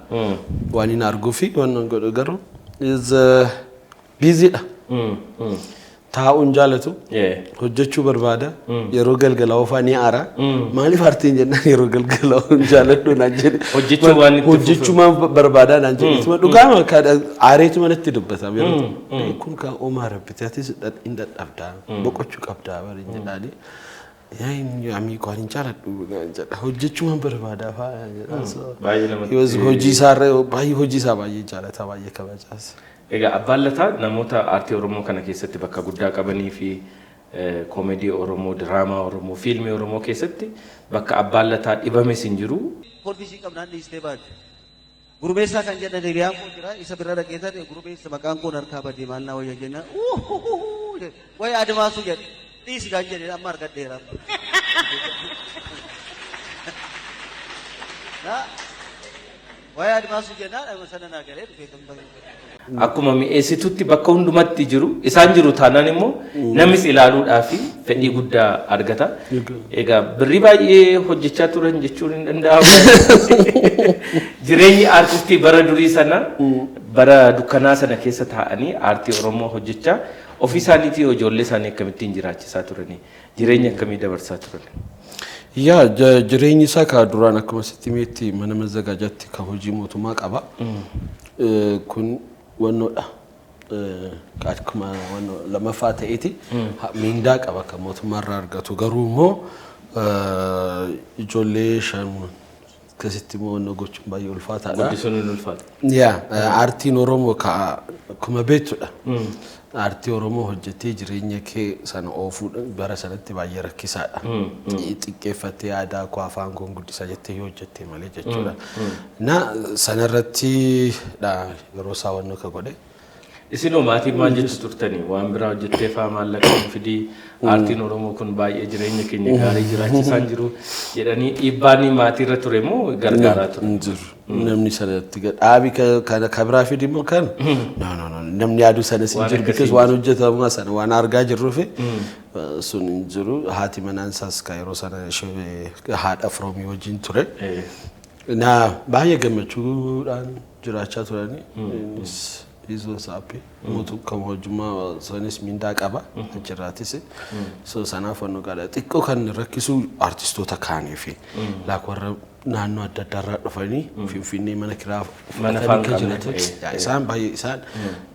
Waan inni arguu fi wannan godhu garuu is busy dha. Taa'uun jaalatu. Hojjechuu barbaada. Yeroo galgalaa ofaa ni aara. Maaliif aartiin jennaan, yeroo galgalaa hin jaaladhu naan jedhe. Hojjechuu waan itti Hojjechuu maan barbaadaa naan jedhe. Dhugaama aareetu manatti dubbata. Yeroo kun kan uumaa rabbiti, atis hin dadhabdaa, boqochuu qabdaa bari jedhaani. Yaa amigo, ani hin jaaladhu naan jedha. Hojjechuu maan barbaadaa fa'aa jedha. Baay'ee namatti Hojii isaarra baay'ee, hojii isaa baay'ee jaalata, baay'ee kabajaas. Egaa Abbaan Lataa namoota aartii Oromoo kana keessatti bakka guddaa qabanii fi koomedii Oromoo, diraamaa Oromoo, fiilmii Oromoo keessatti bakka Abbaan Lataa dhibames hin jiru. Kolfisii qabnaan dhiistee baate. Gurmeessaa kan jedhan hiriyaan koo jira, isa bira dhaqee ta'e, "Gurmeessa, maqaan koon harkaa badee, maal naa wayya?" jennaan, "Wayi Admaasuu" jedhe. "Dhiisi" kan jedhe, amma argadheera. Wayi Admaasuu jennaan sana naa galee dhufee kan bahe. Akkuma mi'eessitutti bakka hundumatti jiru. Isaan jiru taanaan immoo namnis ilaaluudhaa fi fedhii guddaa argata. Egaa birrii baay'ee hojjechaa turan jechuun hin danda'amu. Jireenyi aartistii bara durii sana, bara dukkanaa sana keessa taa'anii aartii Oromoo hojjechaa, ofii isaaniitii ijoollee isaanii akkamittiin jiraachisaa turanii, jireenya akkamii dabarsaa turan? Yaa, jireenyi isaa ka duraan akkuma sitti himetti mana mazzagaajaatti ka hojii mootummaa qaba. Kun wannoodha. Akkuma wannoo lammaffaa ta'eeti miindaa qaba kan mootummaarraa argatu, garuu immoo ijoollee 5 akkasitti immoo wannoo gochuun baay'ee ulfaataadha. Guddisuun hin ulfaata. Yaa, aartiin Oromoo ka akkuma beektudha. Aartii Oromoo hojjetee jireenya kee sana oofuu bara sanatti baay'ee rakkisaadha. Xiqqeeffattee aadaa koo, afaan koo guddisaa jettee yoo hojjette malee jechuudha. Na sanarratti dha yeroo isaa wannoo ka godhe. Isinoo maatiin maal jettu turtanii? Waan biraa hojjettee faa maallaqa nu fidii, aartiin Oromoo kun baay'ee jireenya keenya gaarii jiraachisaa hin jiru jedhanii dhiibbaan maatiirra ture moo gargaaraa ture? Hin jiru. Namni sanatti dhaabi kana ka biraa fidi immoo kan no, no, no, namni yaaduu sanas hin Waan jiru. akkasii Because waan hojjetamu sana waan argaa jirruufi sun hin jiru. Haati manaan isaas ka yeroo sana ishee haadha firoomii wajjin ture. Na baay'ee gammachuudhaan jiraachaa turani. Innis he's was happy. Mootu kan hojjummaa sanis mindaa qaba achirraatis. So sanaaf wanno qaba. Xiqqoo kan rakkisu artistoota kaanii fi laak warra naannoo adda addaarraa dhufanii Finfinnee mana kiraa Mana fudhatanii faan kan qabne, jiraatan. Yaa, isaan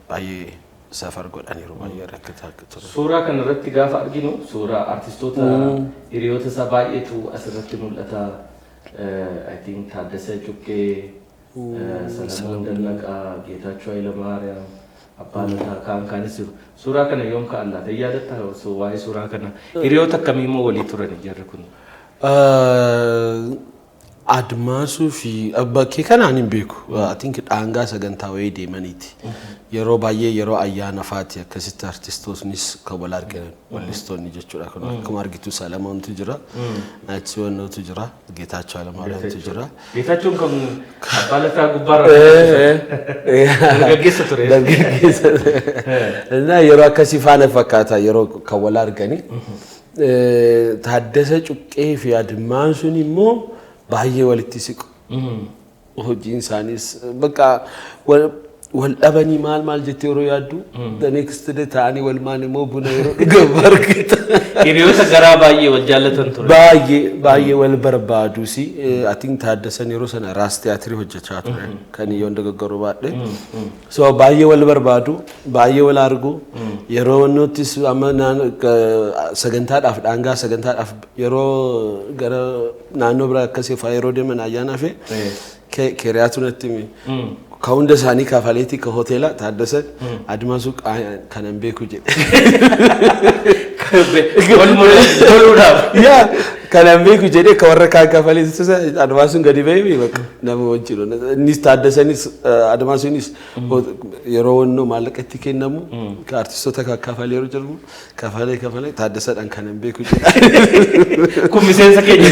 baay'ee safar godhaniiru, baay'ee rakkataa akka ture. Suuraa kana irratti gaafa arginu suuraa artistoota hiriyoota isaa baay'eetu asirratti mul'ata. I think Taaddasee Cuqqee, Salamoon Dannaqaa, Geetaachoo Hayilamaariyaam, Abbaa Lataa kaan kaanis jiru. Suuraa kana yoom ka'an laata? Yaadatta osoo waa'ee suuraa kana? Hiriyoota akkamii immoo walii turan jarri kun? Admaasuu fi bakkee kanaan hin beeku. I think dhaangaa sagantaa wayii deemaniiti. Yeroo baay'ee yeroo ayyaana faati akkasitti artistootnis kan wal argan, wallistoonni jechuudha. Kun akkuma argitu Salamoontu jira. Achi wannootu jira. Geetaachoo Hayilamaariyaamtu jira. Geetaachoon kan Abbaa Lataa gubbaarra dargaggeessa ture. Dargaggeessa. እና yeroo akkasii faana fakkaata yeroo kan wal argani. Taaddasa Cuqqee fi Admaan sun immoo baay'ee walitti siqu. Hojiin isaaniis bakka wal dhabanii maal maal jettee yeroo yaaddu, the next day ta'anii walumaan immoo buna yeroo dhugan argita. Hiriyoota garaa baay'ee wal jaallatan ture. Baay'ee baay'ee wal barbaadusi. I think Taaddasan yeroo sana Raas Tiyaatirii hojjechaa ture kan yoon dogoggoruu baadhe. So baay'ee wal barbaadu, baay'ee wal argu. Yeroo wannootis amma sagantaadhaaf, dhaangaa sagantaadhaaf yeroo gara naannoo biraa akkasii fa'aa yeroo deeman ayyaanaa fi keeriyaatu natti hime. Ka hunda isaanii kafaleetii ka hoteela Taaddasan, Admaasuu kanan beeku jedhe. Wal loluudhaaf. Yaa. Kanan beeku jedhee ka warra kaan kafalee Admaasuun gadi ba'ee bakka nama wajjin. Innis Taaddasanis Admaasuunis yeroo wannoo maallaqa itti kennamu ka artistoota kakkafalee yeroo jedhamu kafalee kafalee Taaddasaadhaan kanan beeku jedha. Kun miseensa keenya.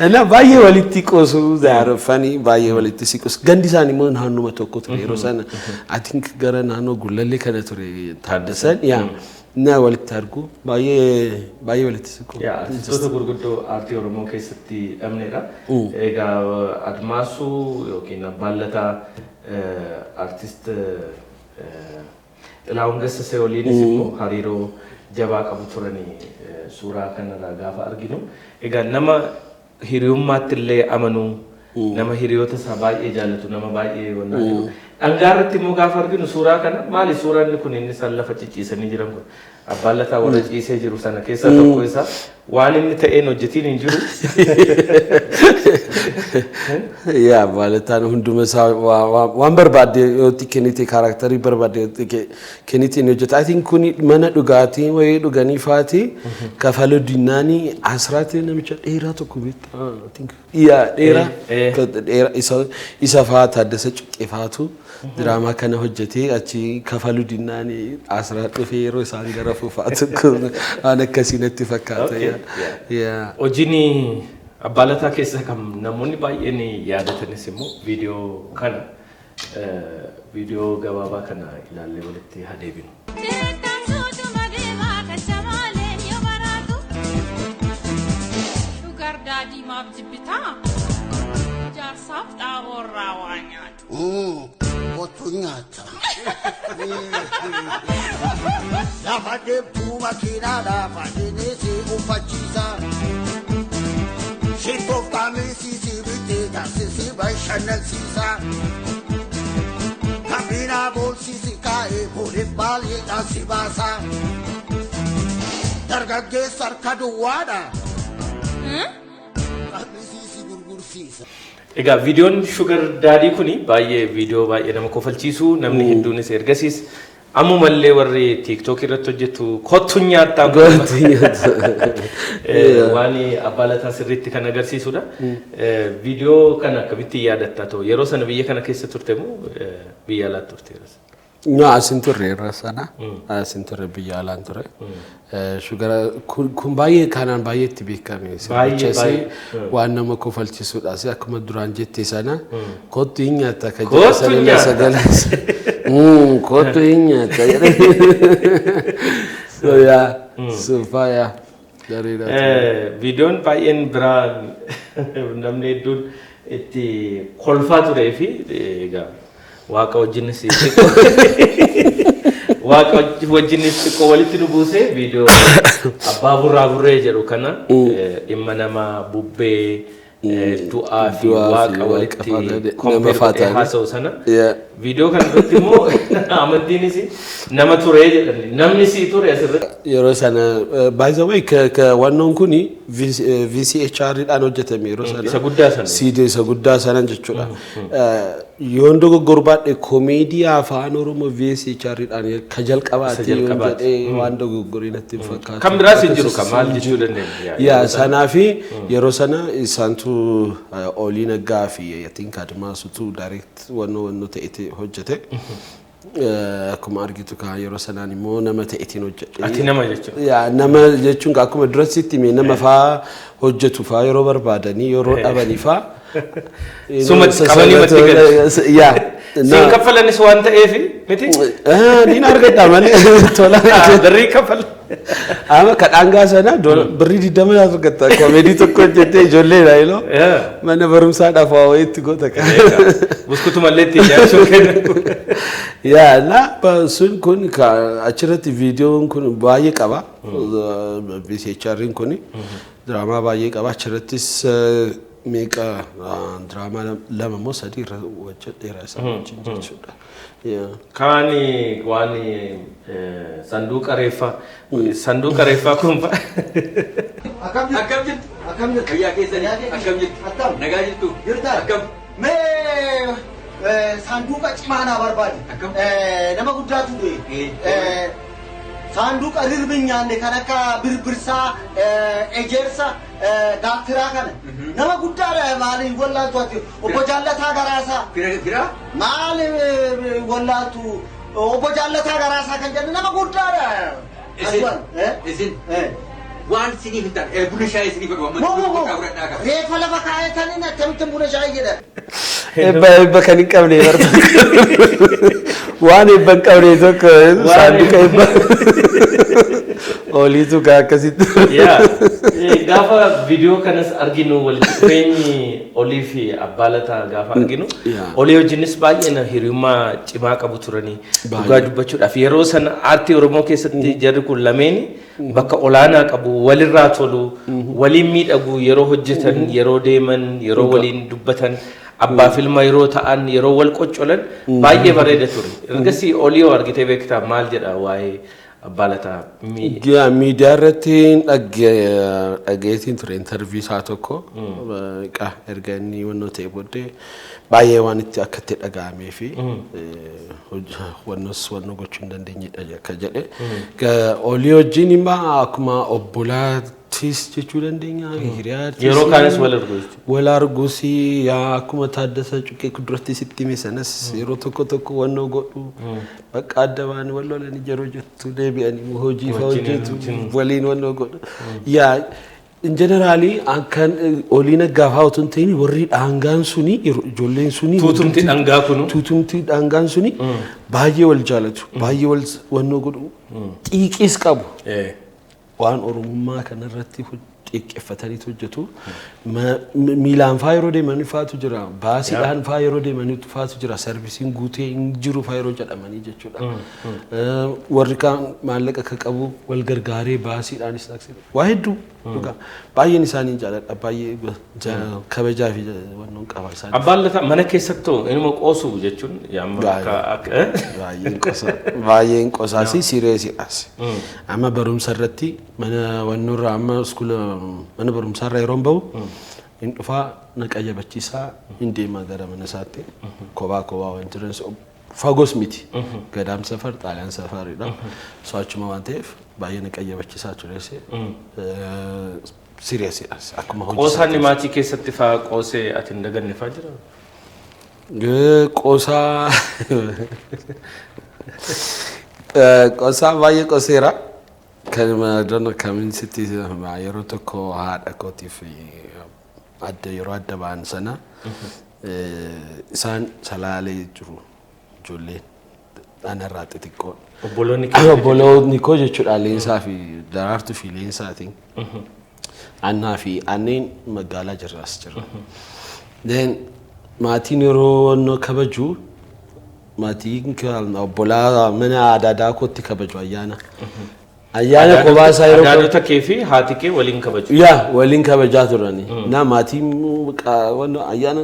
እና baay'ee walitti qoosu, they are funny, baay'ee walitti siqus. Gandi isaanii immoo naannuma tokko ture yeroo sana, I think gara naannoo Gullallee kana ture Taaddasan, yaa እና walitti argu, baay'ee baay'ee walitti siqu. Yaa, artistoota gurguddoo aartii Oromoo keessatti dhabnedha. Egaa Admaasuu yookiin Abbaan Lataa artist Xilahuun Gassasee waliinis immoo hariiroo jabaa qabu turanii suuraa kanarraa gaafa arginu. Egaa nama hiriyummaatti illee amanuu, nama hiriyoota isaa baay'ee jaallatu, nama baay'ee wannaa jedhu. Dhangaa irratti immoo gaafa arginu suuraa kana, maali suuraan kun inni isaan lafa cicciisanii jiran kun? Abbaan Lataa warra ciisee jiru sana keessaa tokko isa, waan inni ta'een hojjetiin hin jiru. Yaa, Abbaan hunduma isaa waan barbaadde yoo itti kennite, character barbaadde yoo itti kennite ni hojjeta. I think kuni mana dhugaatii wayii dhuganii faati kafaluu dinnaanii Asiraatti namicha dheeraa tokko beektaa? I think yaa, dheeraa dheeraa isa faa Taaddasa Cuqqee faatu diraamaa kana hojjetee achi kafaluu dinnaanii Asiraat dhufee yeroo isaan gara fuufaatu waan akkasii natti fakkaata. Yaa. Hojiin Abbaa Lataa keessa kan namoonni baay'een yaadatanis immoo viidiyoo kana, viidiyoo gabaabaa kana ilaallee walitti haa deebinu. Beekamtuutuma deemaa kachamaaleen yoo maraatu. Sugar daddy maaf jibbitaa? Jaarsaaf xaaboorraa waa nyaatu. Kottu nyaata. Lafa deemtuu makiinaadha fadhiinii si uffachiisa. Shittoof qaamisii si bitee taasisii bashannansiisa. Kabinaa boolsisi kaa'ee boolee baay'eedhaan si baasa. Dargaggeessa harka duwwaadha. Qaamisii si gurgursiisa. Egaa viidiyoon Sugar Daddy kuni baay'ee viidiyoo baay'ee nama kofalchiisu, namni hedduunis ergasiis ammumallee warri TikTok irratti hojjetu kottu nyaattaa Kottu nyaata. Waan Abbaa Lataa sirriitti kan agarsiisudha. Viidiyoo kana akkamittiin yaadatta ta'u, yeroo sana biyya kana keessa turte moo biyya alaatti turte yeroo sana? No, asin turre yeroo sana. Asin turre, biyya alaan ture. Sugar kun baay'ee kanaan baay'ee itti beekame. Baay'ee, Sirbichas baay'ee. waan nama kofalchiisudha. Akkuma duraan jette sana kottu hin nyaata kan Kottu jedhu sana nyaata. Sagalee. Kottu hin nyaata. So yaa, so faaya. Gaariidha. Viidiyoon baay'een biraa namni hedduun itti kolfaa turee fi egaa waaqa wajjinis xiqqoo walitti nu buuse, viidiyoo abbaa burraa burree jedhu kana, dhimma nama bubbee, du'aa fi Du'aa fi waaqa waaqa walitti faana compare nama godhee faataani. haasa'u sana. Yeah. Viidiyoo kana irratti immoo amantiinis nama turee jedhani, namni sii ture asirratti. Yeroo sana, by the way, ka wannoon kuni VCHR dhaan hojjetame yeroo sana. Isa guddaa sana. CD isa guddaa sana jechuudha. Yoon dogoggoruu baadhe koomeedii afaan Oromoo VCHR dhaan ka jalqabaati Isa yoon jalqabaati. jedhee waan dogoggorii natti hin fakkaatu. Kan biraas hin jiru, kan maal jechuu dandeenya. Yaa, sanaa fi yeroo sana isaantu Olii Naggaa fi I think Admaasutu direct wannoo wannoo ta'eeti hojjete. Akkuma argitu kan yeroo sanaan immoo nama ta'etiin hojjedhe. Ati nama jechuudha. Yaa, nama jechuun akkuma duratti sitti hime, nama faa hojjetu faa yeroo barbaadanii yeroo dhabanii faa. Suma qabanii matti galchu. Yaa. Siin kaffalanis waan ta'eef miti. Niin argadha malee tola. Birrii kaffala. Amma kadhaangaa sana birrii 20 argatta, koomeedii tokko hojjettee ijoolleedha yeroo mana barumsaadhaaf waa wayiitti goota kan. Buskutumallee ittiin nyaachuu kennu. Yaa, na sun kun achirratti viidiyoon kun baay'ee qaba. VCHR'n kun diraamaa baay'ee qaba. Achirrattis meeqa, diraamaa lama moo sadii irra hojjedheera isaa wajjin jechuudha. Yaa. Kaan waan sanduuqa reeffaa, sanduuqa reeffaa kun Akkam jirtu? Akkam jirtu? Akkam jirtu? Fayyaa keessanii? Akkam jirtu? Akkam? Nagaa jirtu? Jirta? Akkam? Mee saanduqa cimaa naa barbaadi. Akkam? Nama guddaatu du'e. Saanduqa rirmi hin nyaanne kan akka birbirsaa, ejersa, gaattiraa kana. Nama guddaadha, maali wallaaltu ati? Obbo Jaallataa Garaasaa. Fira fira. Maali wallaaltu? Obbo Jaallataa Garaasaa kan jedhu nama guddaadha. Isin Aswaan, eh? isin Eh. waan isiniif hin taane buna shaayii isiniif godhu amma Moo moo moo xiqqaa fudhadhaa qaba. Reeffa lafa kaayataniin akkamittiin buna shaayii jedha? Eebba kan hin qabne barta. Waan eebba hin qabne tokko saanduqa eebba. Oliitu gaa akkasitti. Yaa, gaafa viidiyoo kanas arginu, walitti dhufeenyi Olii fi Abbaa Lataa gaafa arginu, Olii wajjinis baay'ee hiriyummaa cimaa qabu turanii. Dhugaa dubbachuudhaaf, yeroo sana aartii Oromoo keessatti jarri kun lameeni bakka olaanaa qabu, walirraa tolu, waliin miidhagu, yeroo hojjetan, yeroo deeman, yeroo waliin dubbatan, abbaa filma yeroo ta'an, yeroo wal qoccolan baay'ee bareeda ture. Ergasii Olii yoo argitee beektaa, maal jedha waa'ee Abbaa Lataa? Yaa, miidiyaa irratti dhaggeetiin ture interview isaa tokko. Erga inni wannoo ta'e booddee baay'ee waan itti akka itti dhaga'amee fi wannoos wannoo gochuu hin dandeenyedha akka jedhe. Olii wajjin immoo akkuma obbolaattis jechuu dandeenya, hiriyaattis. Yeroo kaanis wal argu jechuudha. Wal arguus, yaa, akkuma Taaddasa Cuqqee duratti sitti hime sanas yeroo tokko tokko wannoo godhu, bakka adda ba'anii wal lolanii yeroo jettu deebi'anii hojii fa hojjetu, waliin wannoo godhu. Yaa, in general kan Olii Naggaafaa otoo hin ta'in warri dhaangaan suni, ijoolleen suni, Tuutumti dhangaa kunu. Tuutumti dhangaan suni baay'ee wal jaalatu, baay'ee wal wannoo godhu, xiiqiis qabu. Waan Oromummaa kanarratti xiqqeeffataniitu hojjetu. Miilaan faa yeroo deemanii faatu jira. Baasiidhaan faa yeroo deemanii faatu jira. Serviceiin guutee hin jiru faa yeroo jedhamanii jechuudha. Warri kaan maallaqa akka qabu wal gargaaree baasiidhaanis taaksii. Waa hedduu dhugaa. Baay'een isaanii jaaladha. Baay'ee kabajaa fi wannoon qaba isaanii. Abbaan Lataa mana keessattoo inuma qoosu jechuun yaamma akka Baay'een qosaa. Baay'een qosaasi, seriousiidhaas. Amma barumsa irratti mana wannoorraa, amma iskuula mana barumsaarraa yeroo bahu hin dhufaa, na qayyabachiisaa, hin deemaa gara mana isaatti, kophaa kophaa waan jiran, fagoos miti. Gadaam safar, Xaaliyaan safaridha. So achuma waan ta'eef baay'ee na qayyabachiisaa tures. Seriousiidhaas akkuma hojii. Qoosaan maatii keessatti faa qoosee ati hin daganne faa jira? Qoosaa baay'ee qoseera. Kan maadana kamiin sitti, yeroo tokko haadha kootiif adda yeroo adda ba'an sana isaan Salaalee jiru, ijoolleen anarraa xixiqqoo. Obboloonni kee? Obboloonni koo jechuudha, Leensaa fi Daraartuu fi Leensaatiin. Annaa fi Anneen magaalaa jirraas jira. Then maatiin yeroo wannoo kabaju, maatiin obbolaa mana aadaa kootti kabaju ayyaana. Ayyaana kophaa isaa yeroo Adaadota kee fi haati kee waliin kabaju. Yaa, waliin kabajaa turani. Na maatiin wannoo ayyaana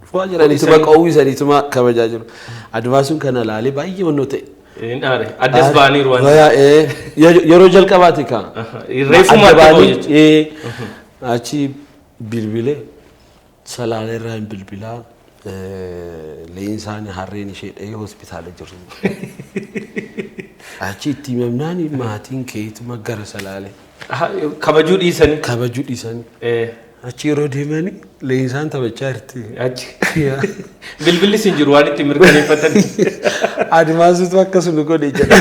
dhufaa jiraniituma qawwisaniituma kabajaa jiru. Advaasuun kana laalee baay'ee wannoo ta'e. Hin aare. Addas ba'aniiru waan. Yeroo jalqabaati kaa. Reefuma Adda adda ba'u ba'anii, jechuudha. Achi bilbilee, Salaalee irraa hin bilbilaa, Leensaan harreen ishee dhahee hospitaala jiru. Achi itti himamnaan maatiin keetuma gara Salaalee. Kabajuu dhiisanii. Kabajuu dhiisanii. Achi yeroo deemanii Leensaan taphachaa jirti. Achi. Bilbilli sin jiru waan itti mirkaneeffatan. Admaasutu akkasuma godhe jedha.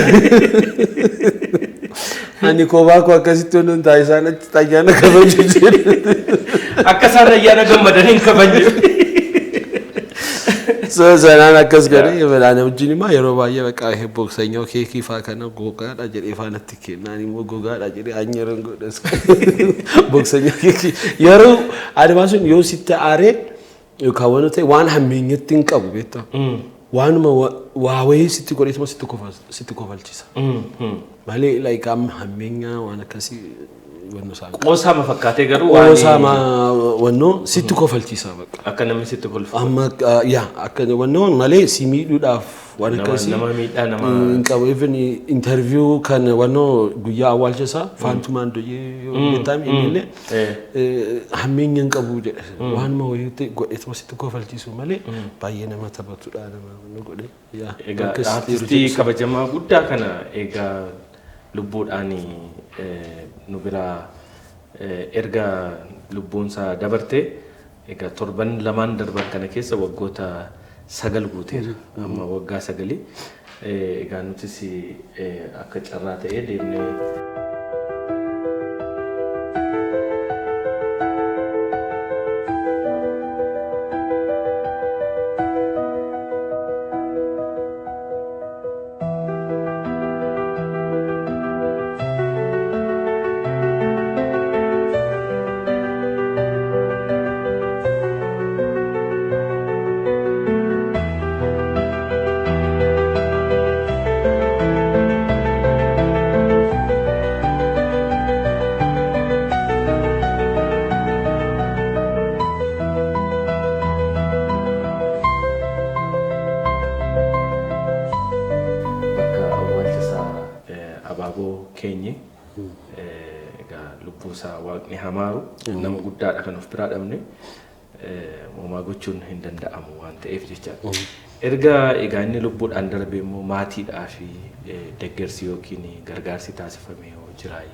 Ani kophaa koo akkasitti ooluun ta'a, isaan achitti ayyaana kabaju jedhe. Akka isaan ayyaana gammadanii hin kabajne. So sanaan akkas godhe. Ana wajjin immoo yeroo baay'ee bakka boksanyoo keekii faa kana gogaadha jedhee faa natti kenna. Ani immoo gogaadha jedhee anyeran godhas. Boksanyoo keekii yeroo Admaasuun yoo sitti aaree yookaan waan ta'e waan hammeenyatti hin qabu, beektaa. Waanuma waa wayii sitti godheetuma sitti kofalchisa. Malee like amma hammeenya waan akkasii wannoo isaan. Qoosaa ma fakkaatee garuu waan Qoosaa ma wannoo sitti kofalchiisa bakka. Akka namni sitti kolfu. Amma yaa, akka wannoo malee si miidhuudhaaf waan akkasii. Nama miidhaa nama. Hin qabu. Even interview kan wannoo guyyaa awwaalcha isaa Faantumaan Doyyee yoo beektaam, inni illee hammeenya hin qabu jedhe. Waanuma wayii godheetuma sitti kofalchiisu malee baay'ee nama taphatudha, nama wannoo godhe. Yaa, Egaa akkas artistii kabajamaa guddaa kana egaa Lubbuudhaan nu biraa erga lubbuunsaa dabarte, egaa torban 2n darban kana keessa waggoota 9 guuteera. Amma waggaa 9. Egaa nutis akka carraa ta'ee deemnee bakka awwaalcha isaa abaaboo keenye. Egaa lubbuu isaa Waaqni hamaaru. Nama guddaadha kan of biraa dhabne, homaa gochuun hin danda'amu waan ta'eef jechaadha. Erga egaa inni lubbuudhaan darbe immoo maatiidhaa fi deeggarsi yookiin gargaarsi taasifame yoo jiraay,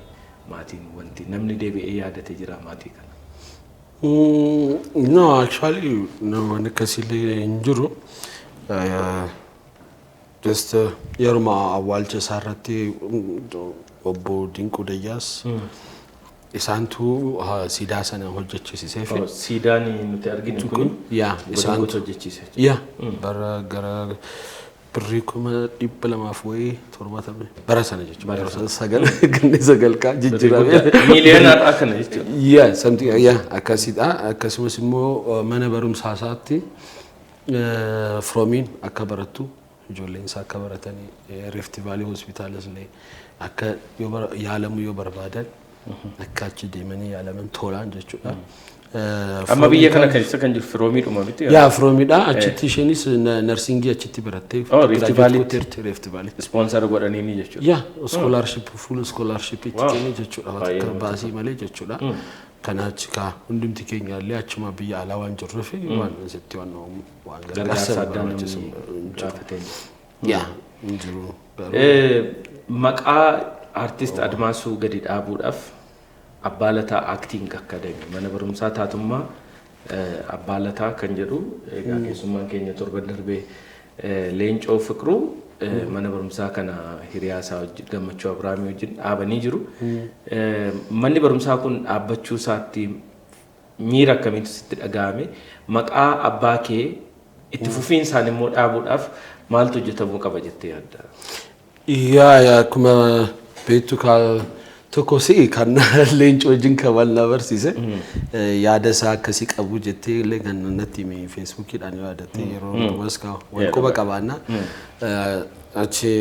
maatiin wanti namni deebi'ee yaadate jira maatii kana? No, actually, no, wanni akkasiillee hin jiru. Just yeruma awwaalcha isaa irratti obbo Dinquu Dayyaas isaantu siidaa sana hojjechiisisee fi Oh, siidaan nuti arginu kun yaa isaantu isaantu hojjechiise. Yaa, bara gara birrii 200,000 wayii 70 bara sana jechuudha. Bara sana sagal ganni sagal kaa jijjiirame. Miiliyoona kana jechuudha. Yeah, something, yeah, akkasidha. Akkasumas immoo mana barumsaa isaatti Firoomiin akka barattu, ijoolleen isaa akka baratanii, Rift Valley Hospitaalas illee akka yoo yaalamuu yoo barbaadan akka achi deemanii yaalaman tolaan jechuudha. Amma biyya kana keessa kan jiru Firoomiidhuma miti? Yaa, Firoomiidha. Achitti isheenis nursingii achitti barattee Oh, Rift Valley. Rift Valley. Sponsor godhaniini jechuudha. Yaa, scholarship, full scholarship itti kenne jechuudha. Baay'ee Akka namatti baasii malee jechuudha. Kana achi kaa hundumti keenya illee achuma biyya alaa waan jirruuf waan asitti waan Gargaarsa gargaarsa addaa barbaachisu namni hin jiru. gaafatee. Yaa, hin jiru. Garuu Maqaa artist Admaasuu gadi dhaabuudhaaf Abbaa Lataa Acting Academy, mana barumsaa taatummaa Abbaa Lataa kan jedhu, egaa keessummaan keenya torban darbee Leencoo Fiqiruu mana barumsaa kana hiriyaa isaa wajjin, Gammachuu Abiraamii wajjin dhaabanii jiru. Manni barumsaa kun dhaabbachuu isaatti miira akkamiitu sitti dhaga'ame? Maqaa abbaa kee itti fufiinsaan immoo dhaabuudhaaf maaltu hojjetamuu qaba jettee yaadda? Yaa, akkuma beektu kaa tokko si'i kan Leencoo wajjin kan wal na barsiise, yaada isaa akkasii qabu jettee illee kan natti hime Facebookiidhaan yoo yaadatte, yeroo hundumas kaa wal quba qabaanna. Achi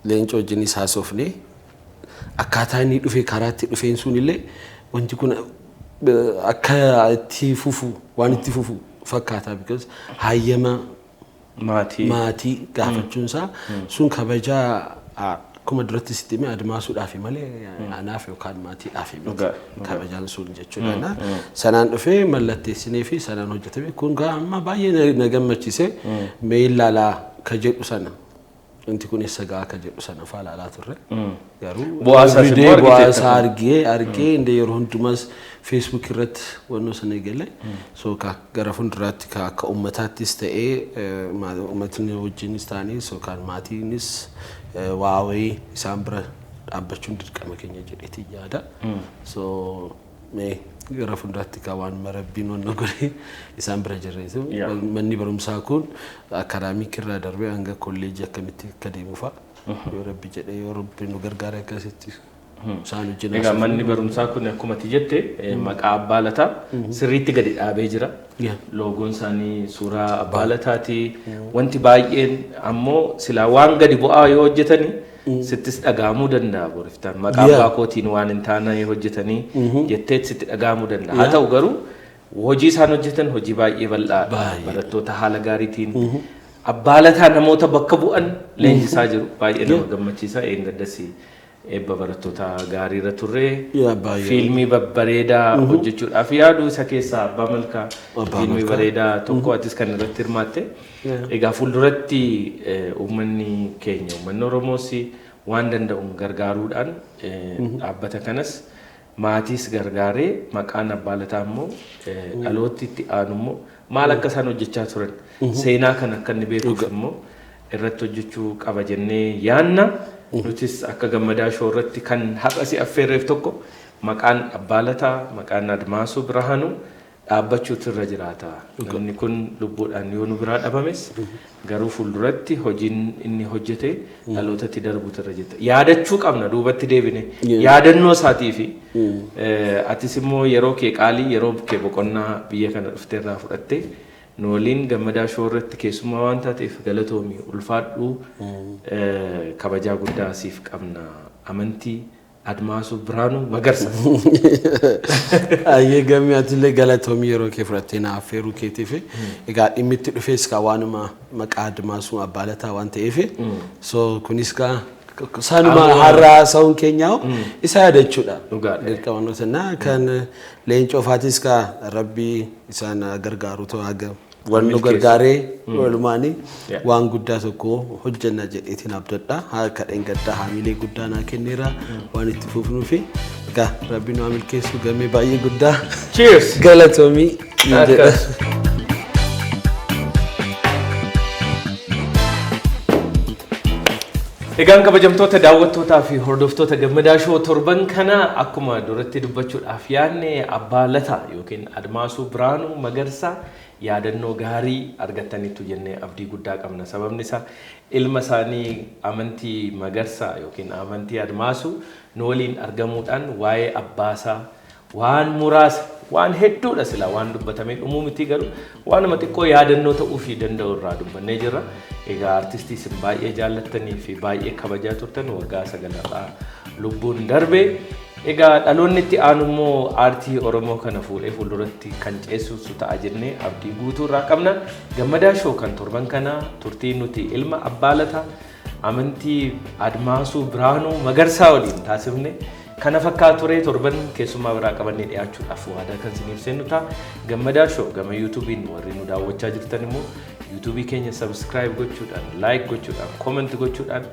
Leencoo wajjinis haasofne, akkaataa inni dhufe, karaa itti dhufeen sun illee wanti kun akka itti fufu, waan itti fufu fakkaata, because hayyama Maatii. maatii gaafachuun isaa sun kabajaa akkuma duratti sitti hime Admaasuudhaaf malee anaaf yookaan maatiidhaaf miti. Kabajaan sun jechuudha. Na sanaan dhufee mallatteessinee fi sanaan hojjetame kun gaa amma baay'ee na gammachiise. Mee ilaalaa ka jedhu sana, wanti kun eessa gaa ka jedhu sana faa ilaalaa turre. Garuu Bu'aa isaas immoo everyday bu'aa argiteetta. isaa argee inde yeroo hundumas Facebook irratti wannoo sana eegale. So ka gara fuulduraatti ka akka ummataattis ta'ee uummatni wajjinis ta'anii, so kan maatiinis waa wayii isaan bira dhaabbachuun dirqama keenya jedheeti yaada. So mee gara fuulduraatti ka waan marabbiin wanna godhe isaan bira jirreetu manni barumsaa kun academic irraa darbee hanga kolleejii akkamitti akka deemu fa'a yoo Rabbi jedhee, yoo Rabbi nu gargaare, akkasitti isaan wajjin Egaa manni barumsaa kun akkuma ati jette maqaa Abbaa Lataa sirriitti gadi dhaabee jira. Loogoon isaanii suuraa Abbaa Lataati. Wanti baay'een ammoo silaa waan gadi bu'aa yoo hojjetanii sittis dhaga'amuu danda'a boriftaan. Maqaa abbaa kootiin waan hin taane hojjetanii jettee sitti dhaga'amuu danda'a. Haa ta'u garuu hojii isaan hojjetan hojii baay'ee bal'aadha. Baay'ee. Barattoota haala gaariitiin Abbaa Lataa namoota bakka bu'an leenjisaa jiru. Baay'ee nama gammachiisa. Eengaddas eebba barattoota gaariirra turre. Yaa, baay'ee. Fiilmii babbareedaa hojjechuudhaaf yaadu, isa keessaa Abbaa Malkaa Abbaa fiilmii Malkaa. bareedaa tokko atis kan irratti hirmaatte. Egaa fuulduratti uummanni keenya, uummanni Oromoos, waan danda'uun gargaaruudhaan dhaabbata kanas maatiis gargaaree maqaan Abbaa Lataa immoo dhalooti itti aanu immoo maal akka isaan hojjechaa turan seenaa kan akka inni beekuuf immoo irratti hojjechuu qaba jennee yaanna. Nutis akka Gammadaa Show irratti kan har'a si affeerreef tokko maqaan Abbaa Lataa, maqaan Admaasuu Birhaanuu dhaabbachuutu irra jiraata. Namni kun lubbuudhaan yoo nu biraa dhabames garuu fuulduratti hojiin inni hojjete dhalootatti darbuutu irra jira. Yaadachuu qabna duubatti deebine yaadannoo isaatii fi atis immoo yeroo kee qaalii, yeroo kee boqonnaa biyya kana dhuftee irraa fudhatte nu waliin Gammadaa Show irratti keessummaa waan taateef galatoomii, ulfaadhuu, kabajaa guddaa siif qabna. Amantii Admaasuu Birhaanuu Magarsa. Ayyee gammee, atillee galatoomii yeroo kee fudhattee na affeeruu keetiif. Egaa dhimmi itti dhufes kaa waanuma maqaa Admaasuu Abbaa Lataa waan ta'eef, so kunis kaa sanuma har'a haasa'uun keenyaa isa yaadachuudha. Dhugaadha. Dirqama kan leencoo faatis kaa rabbii isaan gargaaru ta'u haga waan nu gargaaree walumaanii waan guddaa tokko hojjenna jedheetiin abdadha. Harka dheengaddaa haamilee guddaa naa kenneera waan itti fufnuufi. Egaa rabbi nu haa milkeessu, gammee baay'ee guddaa. Cheers! Galatoomii. Akkas. Egaan kabajamtoota daawwattootaa fi hordoftoota Gammadaa Show, torban kana akkuma duratti dubbachuudhaaf yaadne Abbaa Lataa yookiin Admaasuu Birhaanuu Magarsaa yaadannoo gaarii argattaniitu jennee abdii guddaa qabna. Sababni isaa ilma isaanii Amantii Magarsaa yookiin Amantii Admaasuu nu waliin argamuudhaan waa'ee abbaasaa waan muraasa, waan hedduudha sila waan dubbatamee dhumuu miti, garuu waanuma xiqqoo yaadannoo ta'uufii danda'u irraa dubbannee jirra. Egaa artistii isin baay'ee jaallattanii fi baay'ee kabajaa turtan waggaa 9rraa lubbuun darbe. Egaa dhaloonni itti aanu immoo aartii Oromoo kana fuudhee fuulduratti kan ceessisu ta'a jennee abdii guutuu irraa qabna. Gammadaa Show kan torban kanaa turtii nuti ilma Abbaa Lataa Amantii Admaasuu Birhaanuu Magarsaa waliin taasifne kana fakkaatu ture. Torban keessummaa biraa qabannee dhiyaachuudhaaf waadaa kan isiniif seennu ta'a. Gammadaa Show gama YouTubeiin warri nu daawwachaa jirtan immoo YouTubeii keenya subscribe gochuudhaan, like gochuudhaan, comment gochuudhaan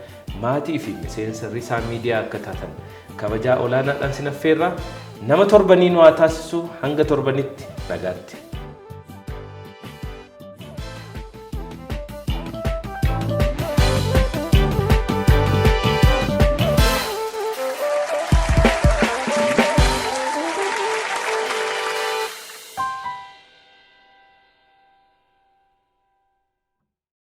maatii fi miseensa Risaa Miidiyaa akka taatan kabajaa olaanaadhaan sin affeerra. Nama torbanii nu haa taasisu, hanga torbanitti nagaatti.